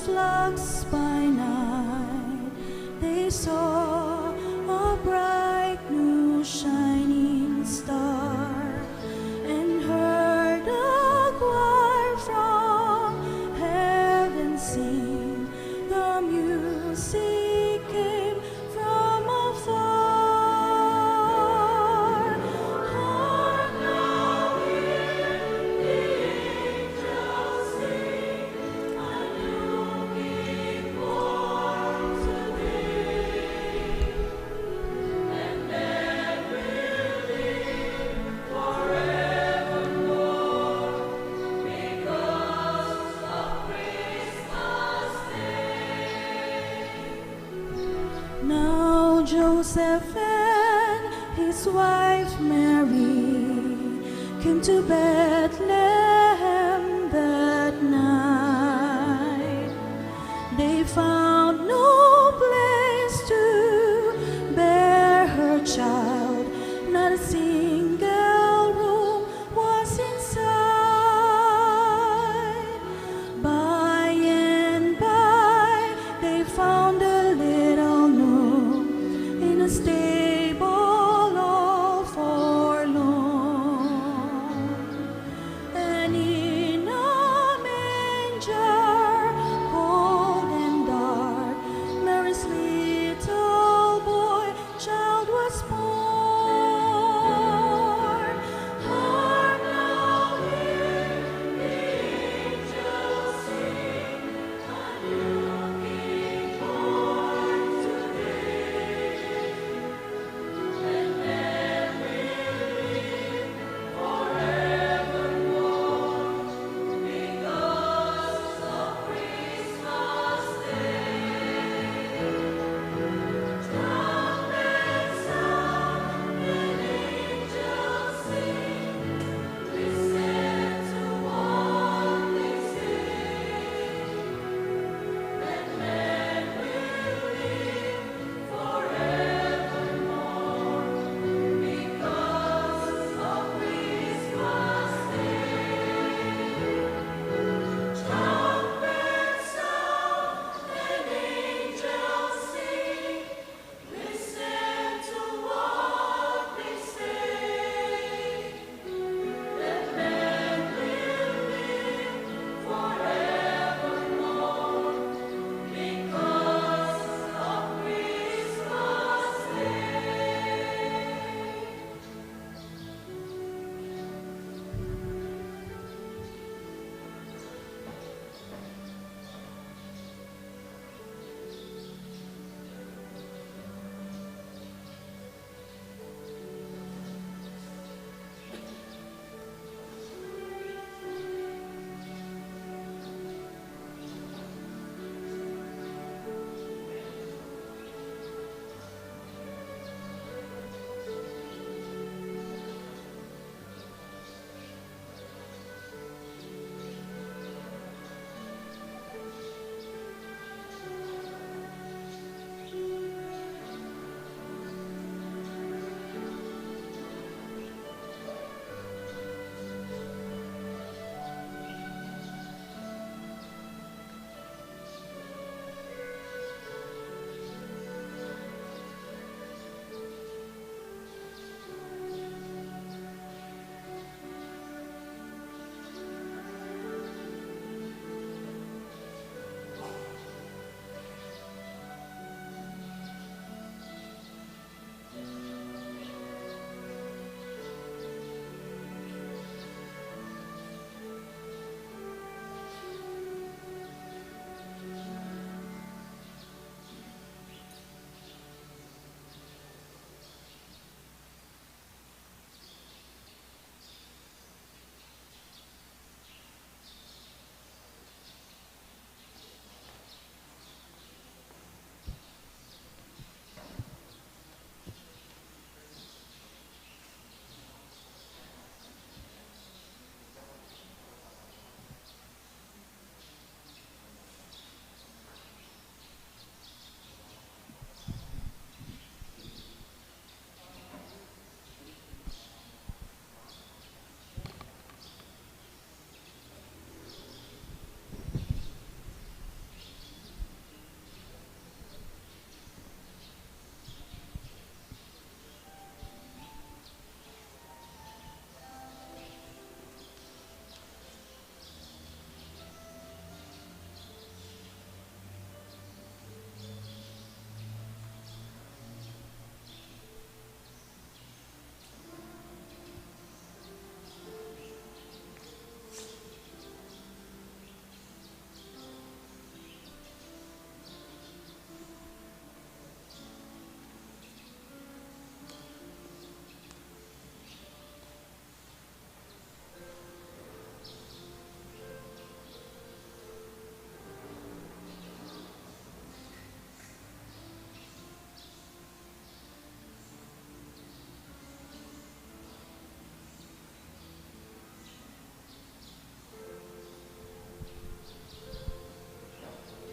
Flocks by night, they saw a bright new shining star, and heard a choir from heaven sing. The music came from afar. Hark now, hear the angels sing, a new King born today, and men will live forevermore because of Christmas Day. Now Joseph and his wife Mary came to Bethlehem that night. They found no place to bear her child, not a single room was in sight. By and by, they found a little nook in a stable all forlorn. And in a manger, cold and dark,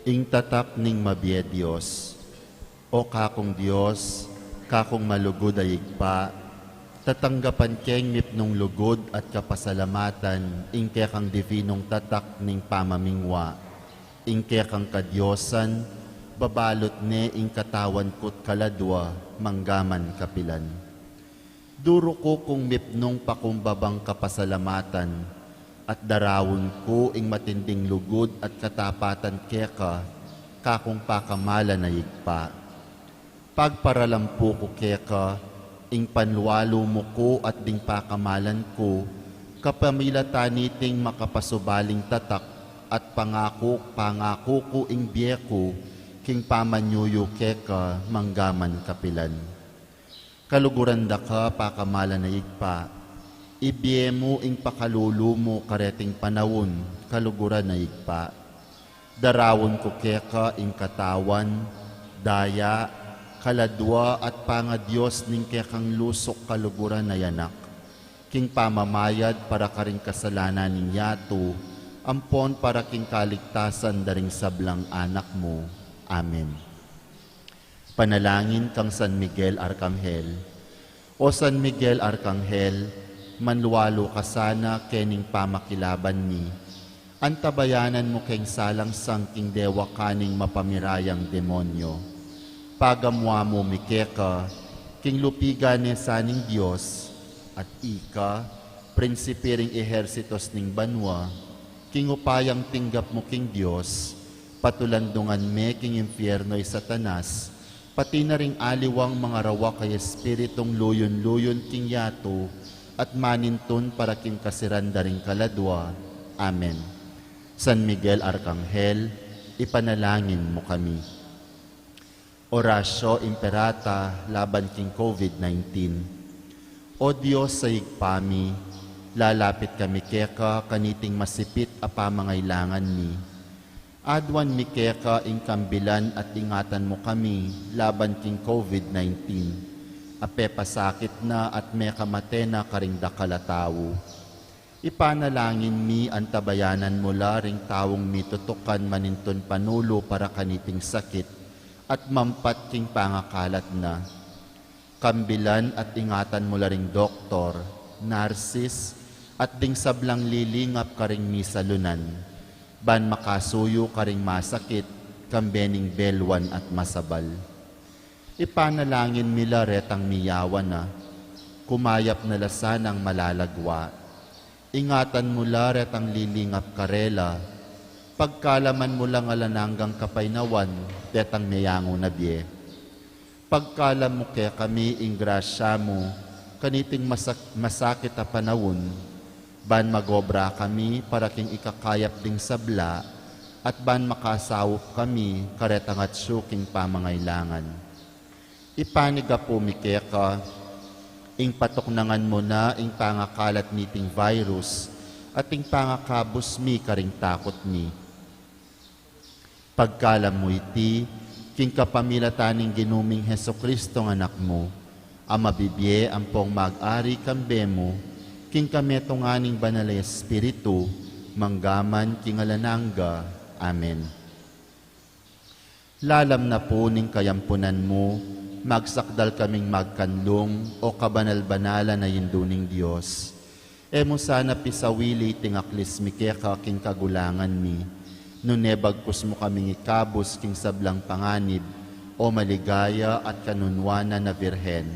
Ing tatak ning mabie Dios. O kakung Dios, kakung malugud a Ibpa, tatanggapan keng mipnung lugud at kapasalamatan ing kekang divinung tatak ning pamamingwa, ing kekang kadiosan, babalut ne ing katawan ku't kaladua, manggaman kapilan. Duru ku kung mipnung pakumbabang kapasalamatan, at daraun ku ing matinding lugud at katapatan keka, kakung pakamalan a Ibpa. Pagparalampu ku keka, ing panlualu mu ku at ding pakamalan ku, kapamilatan niting makapasubaling tatak at pangaku, pangaku ku ing bie ku, king pamanyuyu keka, manggaman kapilan. Kaluguran da ka, pakamalan a Ibpa. Ibie mu ing pakalulu mu kareting panaun, kaluguran a Ibpa. Daraun ku keka ing katawan, daya, kaladua at pangadios ning kekang lusuk kaluguran a Anak, king pamamayad para karing kasalanan ning yatu, ampon para king kaligtasan da ring sablang anak mu. Amen. Panalangin kang San Miguel Arkanghel. O San Miguel Arkanghel, manlualu ka sana kening pamakilaban mi. Antabayanan mu keng salangsang king dewakan ning mapamirayang demonyo. Pagamua mu mi keka, king lupigan ne sa ning Dios, at ika, prinsipi ring ehersitos ning banua, king upayang tinggap mu king Dios, patulandungan me king impierno i Satanas, pati na ring aliwang mangarawak a espiritung luyun-luyun king yatu, at manintun para king kasiran da ring kaladua. Amen. San Miguel Arkanghel, ipanalangin mu kami. Oratio Imperata laban king COVID nineteen. O Dios a Ibpa mi, lalapit kami keka kaniting masipit a pamangailangan mi. Aduan mi keka ing kambilan at ingatan mu kami laban king COVID nineteen, a pepasakit na at mekamate na karing dakal a tau. Ipanalangin mi antabayanan mu la ring taung mitutukan manintun panulu para kaniting sakit at mampat king pangakalat na. Kambilan at ingatan mu la ring doktor, narsis, at ding sablang lilingap karing misalunan, ban makasuyu karing masakit, kambe ning beluan at masabal. Ipanalangin mi la retang miyawa na, kumayap na la sanang malalagwa. Ingatan mu la retang lilingap karela, pagkalaman mu lang alang anggang kapaynawan detang meyangu na bie. Pagkalam mu kekami ing grasya mu, kaniting masak-, masakit a panaun, ban magobra kami para king ikakayap ding sabla, at ban makasaup kami karetang atsu king pamangailangan. Ipanigapu mi keka, ing patuknangan mu na ing pangakalat niting virus, at ing pangakabus mi karing takut mi. Pagkalam mu iti, king kapamilatan ning Ginu ming Jesucristo a Anak mu, a mabibie ampong mag-ari kambe mu, king kametungan ning Banal a Espiritu, manggaman king alang angga. Amen. Lalam na pu ning kayampunan mu, magsakdal kaming magkanlung, o kabanal-banalan a Indu ning Dios. E mu sana pisawili iting aklis mi keka king kagulangan mi, nune bagkus mu kaming ikabus king sablang panganib, o maligaya at kanunuanan a Virgen.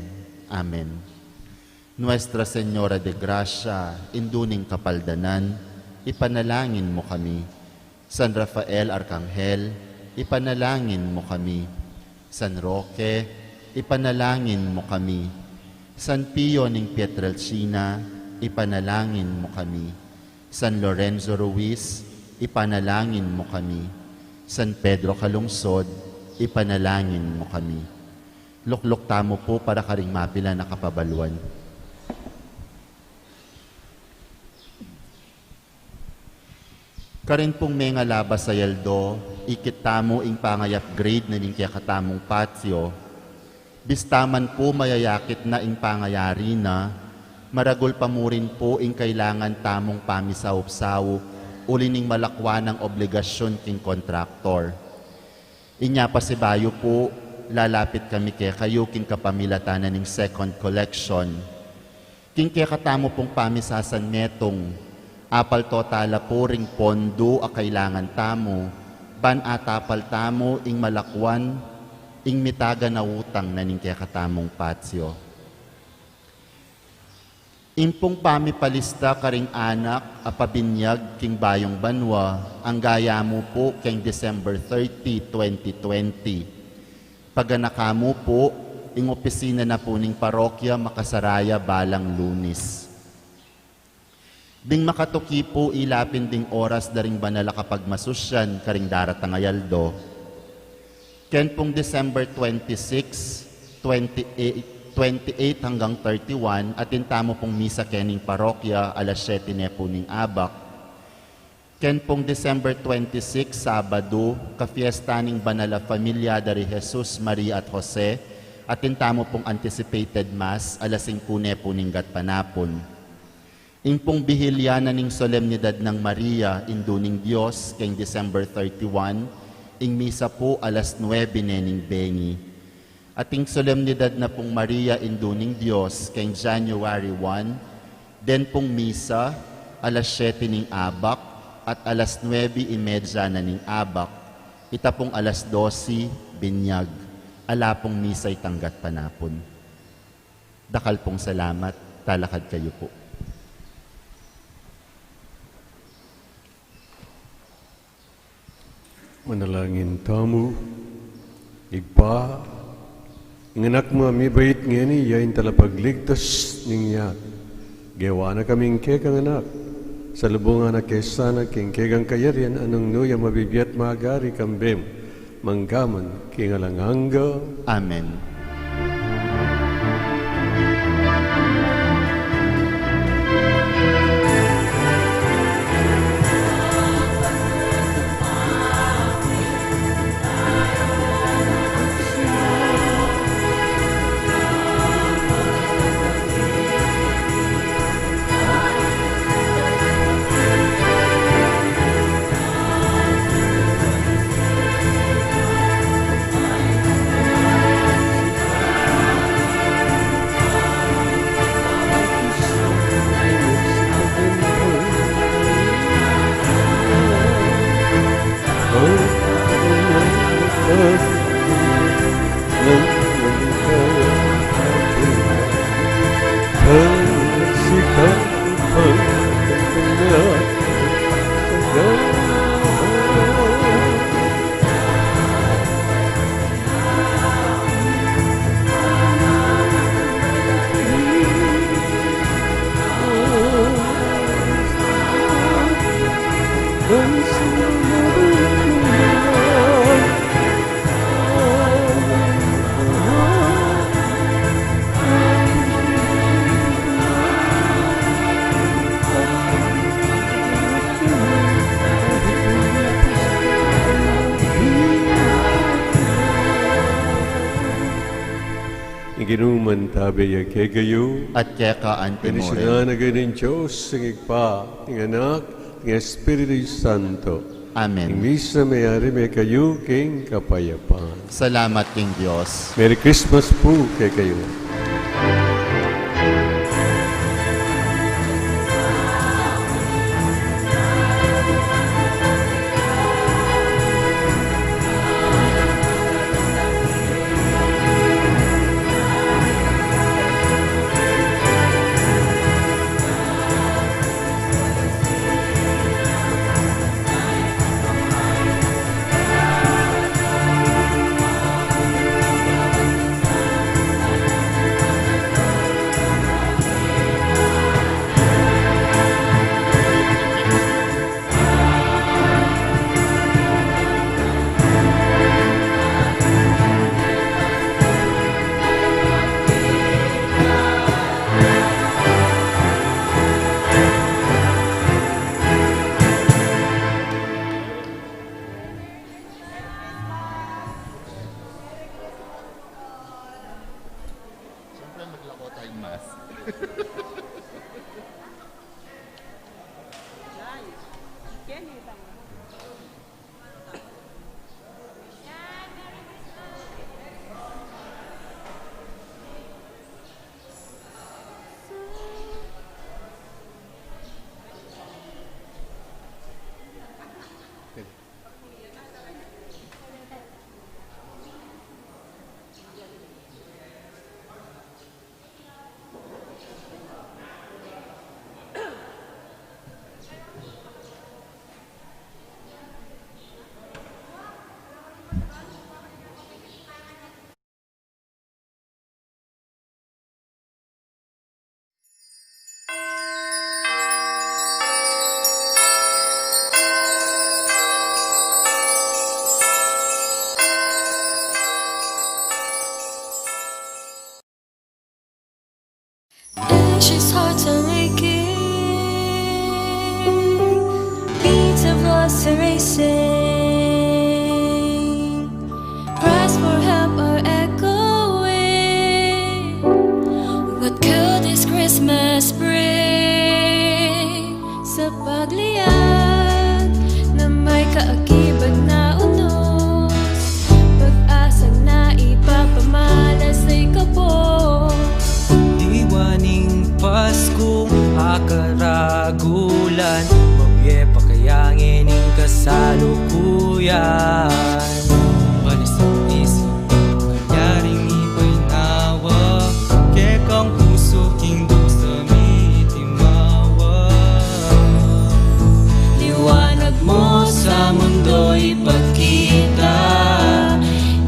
Amen. Nuestra Señora de Gracia, Indu ning Kapaldanan, ipanalangin mu kami. San Rafael Arkanghel, ipanalangin mu kami. San Roque, ipanalangin mu kami. San Pio ning Pietrelcina, ipanalangin mu kami. San Lorenzo Ruiz, ipanalangin mu kami. San Pedro Calungsod, ipanalangin mu kami. Lukluk tamu pu para karing mapilan a kapabaluan. Karin pung mengalabas a aldo, ikit tamu ing pangay-upgrade na ning kekatamung patio. Bista man pu mayayakit na ing pangayari na, maragul pa mu rin pu ing kailangan tamung pamisaup-saup, uli ning malakwan nang obligasyun king kontraktor. Inya pasibayu pu, lalapit kami kekayu king kapamilatan na ning second collection. King kekatamu pung pamisasanmetung, apalto tala pu ring pondu a kailangan tamu, ban atapal tamu ing malakwan, ing mitagan a utang na ning kekatamung patio. Ing pung pamipalista karing anak a pabinyag king bayung banua, angga ya mu pu keng December thirty, twenty twenty. Paganaka mu pu, ing opisina na pu ning parokya makasara ya balang Lunis. Ding makatuki pu, ilapin ding oras da ring banal a kapagmasusyan karing daratang a aldo. Ken pung December twenty-six, twenty-eight, twenty-eight hanggang thirty-one, atin tamu pung misa kening parokya, alas siyete ne pu ning abak. Ken pung December twenty-six, Sabadu, kafiesta ning banal a familia da ri Jesus, Maria at Jose, atin tamu pung anticipated mass, alas singku ne pu ning gatpanapun. Ing pung bihilya na ning solemnidad nang Maria, Indu ning Dios, keng December thirty-one, ing misa pu alas nuebe ne ning bengi. At ing solemnidad na pung Maria, Indu ning Dios, keng January one, den pung misa, alas siyete ning abak, at alas nuebe y media na ning abak, ita pung alas dose, binyag, ala pung misa itang gatpanapun. Dakal pung salamat, talakad kayu pu. Manalangin tamu. Ibpa, ing Anak mu a mibait ngeni, iya ing talapagligtas ning yatu. Gewa na kaming kekang anak, salubungan na ke sana king kekang kayarian a nung nu ya mabibie at magari kambe mu mangga man king alang angga. Amen. Ing Ginu mantabe ya kekayu. At keka anti mu rin. Bendisyunan na kayu ning Dios, ing Ibpa, ing Anak, ing Espiritu Santo. Amen. Ing misa meyari me kayu king kapayapan. Salamat king Dios. Merry Christmas pu kekayu. Siyempre, maglako tayong mask. Yan. Yan, itang. Yan, balisang isip, manyaring ibaynawa, kekang pusu king dusa mitimawa. Liwanag mo sa mundo ipakita,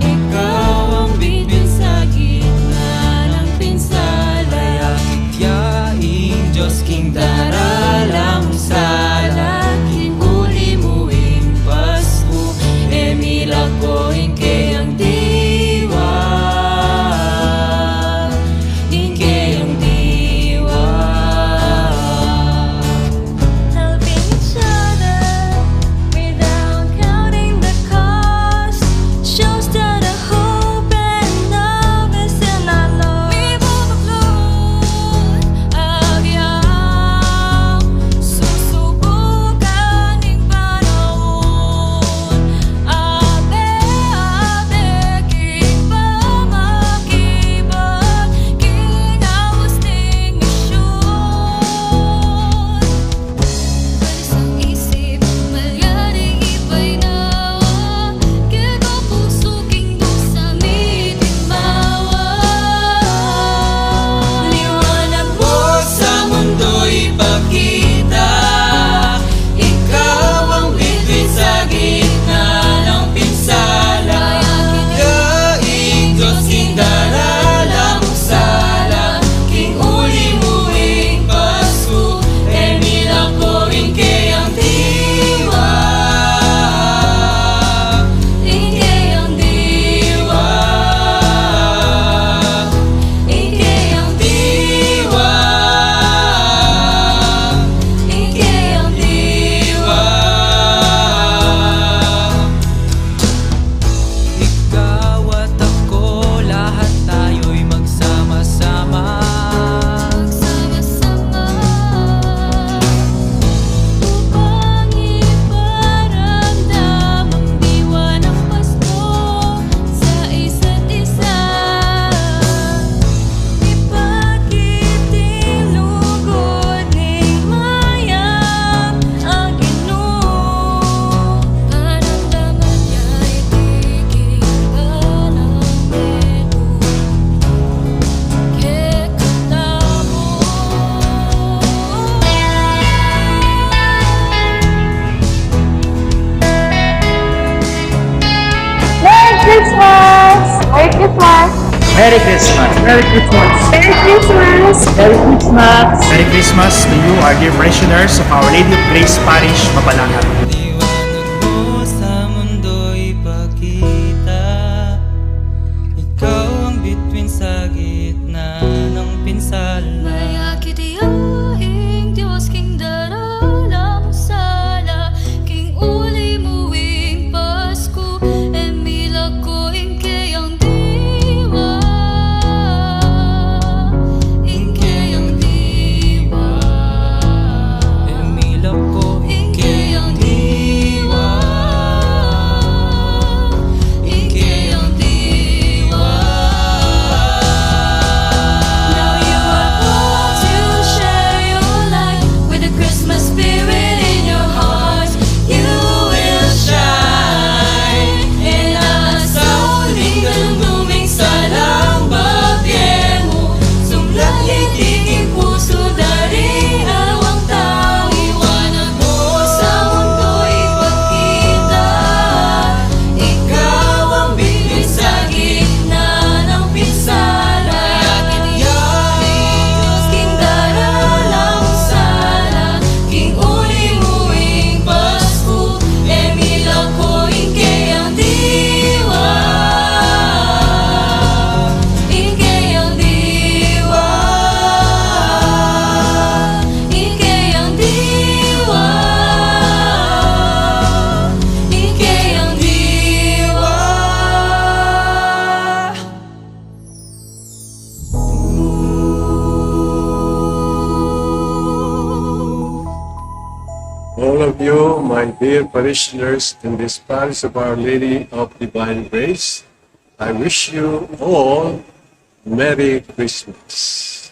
ikaw ang bituin sa gitna ng pinsala. Kaya ing Dios king daralang sala, king uli mu ing Pasku, e milako ing keyang diwa, ing keyang diwa. Helping each other without counting the cost shows that a hope and love is in our Lord. Mibubuklod agyang susubukan ning panaun, abe-abe king pamakibat king aus ning misyun. Balisang isip, manyaring ibaynawa, kekang pusu king dusa mitimawa. Liwanag mo sa mundo ipakita, ikaw ang bituin sa gitna ng pinsala. Kaya ing Dios king daralang sala, king uli mu ing Pasku, e milako ing keyang diwa, ing keyang diwa, ing keyang diwa, ing keyang diwa. Ikaw at ako, lahat tayo'y magsama-sama. Magsama-sama. Upang iparamdam ang diwa ng Pasko sa isa't isa. Ipakit ing lugud ning mayap a Ginu. Panamdaman ya iti king balang metung kekang labu. Merry Christmas! Merry Christmas! Merry Christmas! Merry Christmas! Merry Christmas! Merry Christmas! Merry Christmas to you, our dear parishioners of Our Lady of Grace Parish, Mabalacat. Liwanag mo sa mundo ipakita, ikaw ang bituin sa gitna ng pinsala. Mayakit ya ing Dios king daralang sala, king uli mu ing Pasku, e milako ing keyang diwa, ing keyang diwa, e milako ing keyang diwa, ing keyang diwa. Now you are called to share your light with the Christmas spirit in your heart. You will shine. E na asaul ing damdamin king salang bage mu, sumlag ya iti king pusu da ring alwang tau. Liwanag mo sa mundo ipakita, ikaw ang bituin sa gitna ng pinsala. Mayakit ya ing Dios king daralang sala, king uli mu ing Pasku, e milako ing keyang diwa, ing keyang diwa, ing keyang diwa, ing keyang diwa. All of you, my dear parishioners in this parish of Our Lady of Divine Grace, I wish you all Merry Christmas.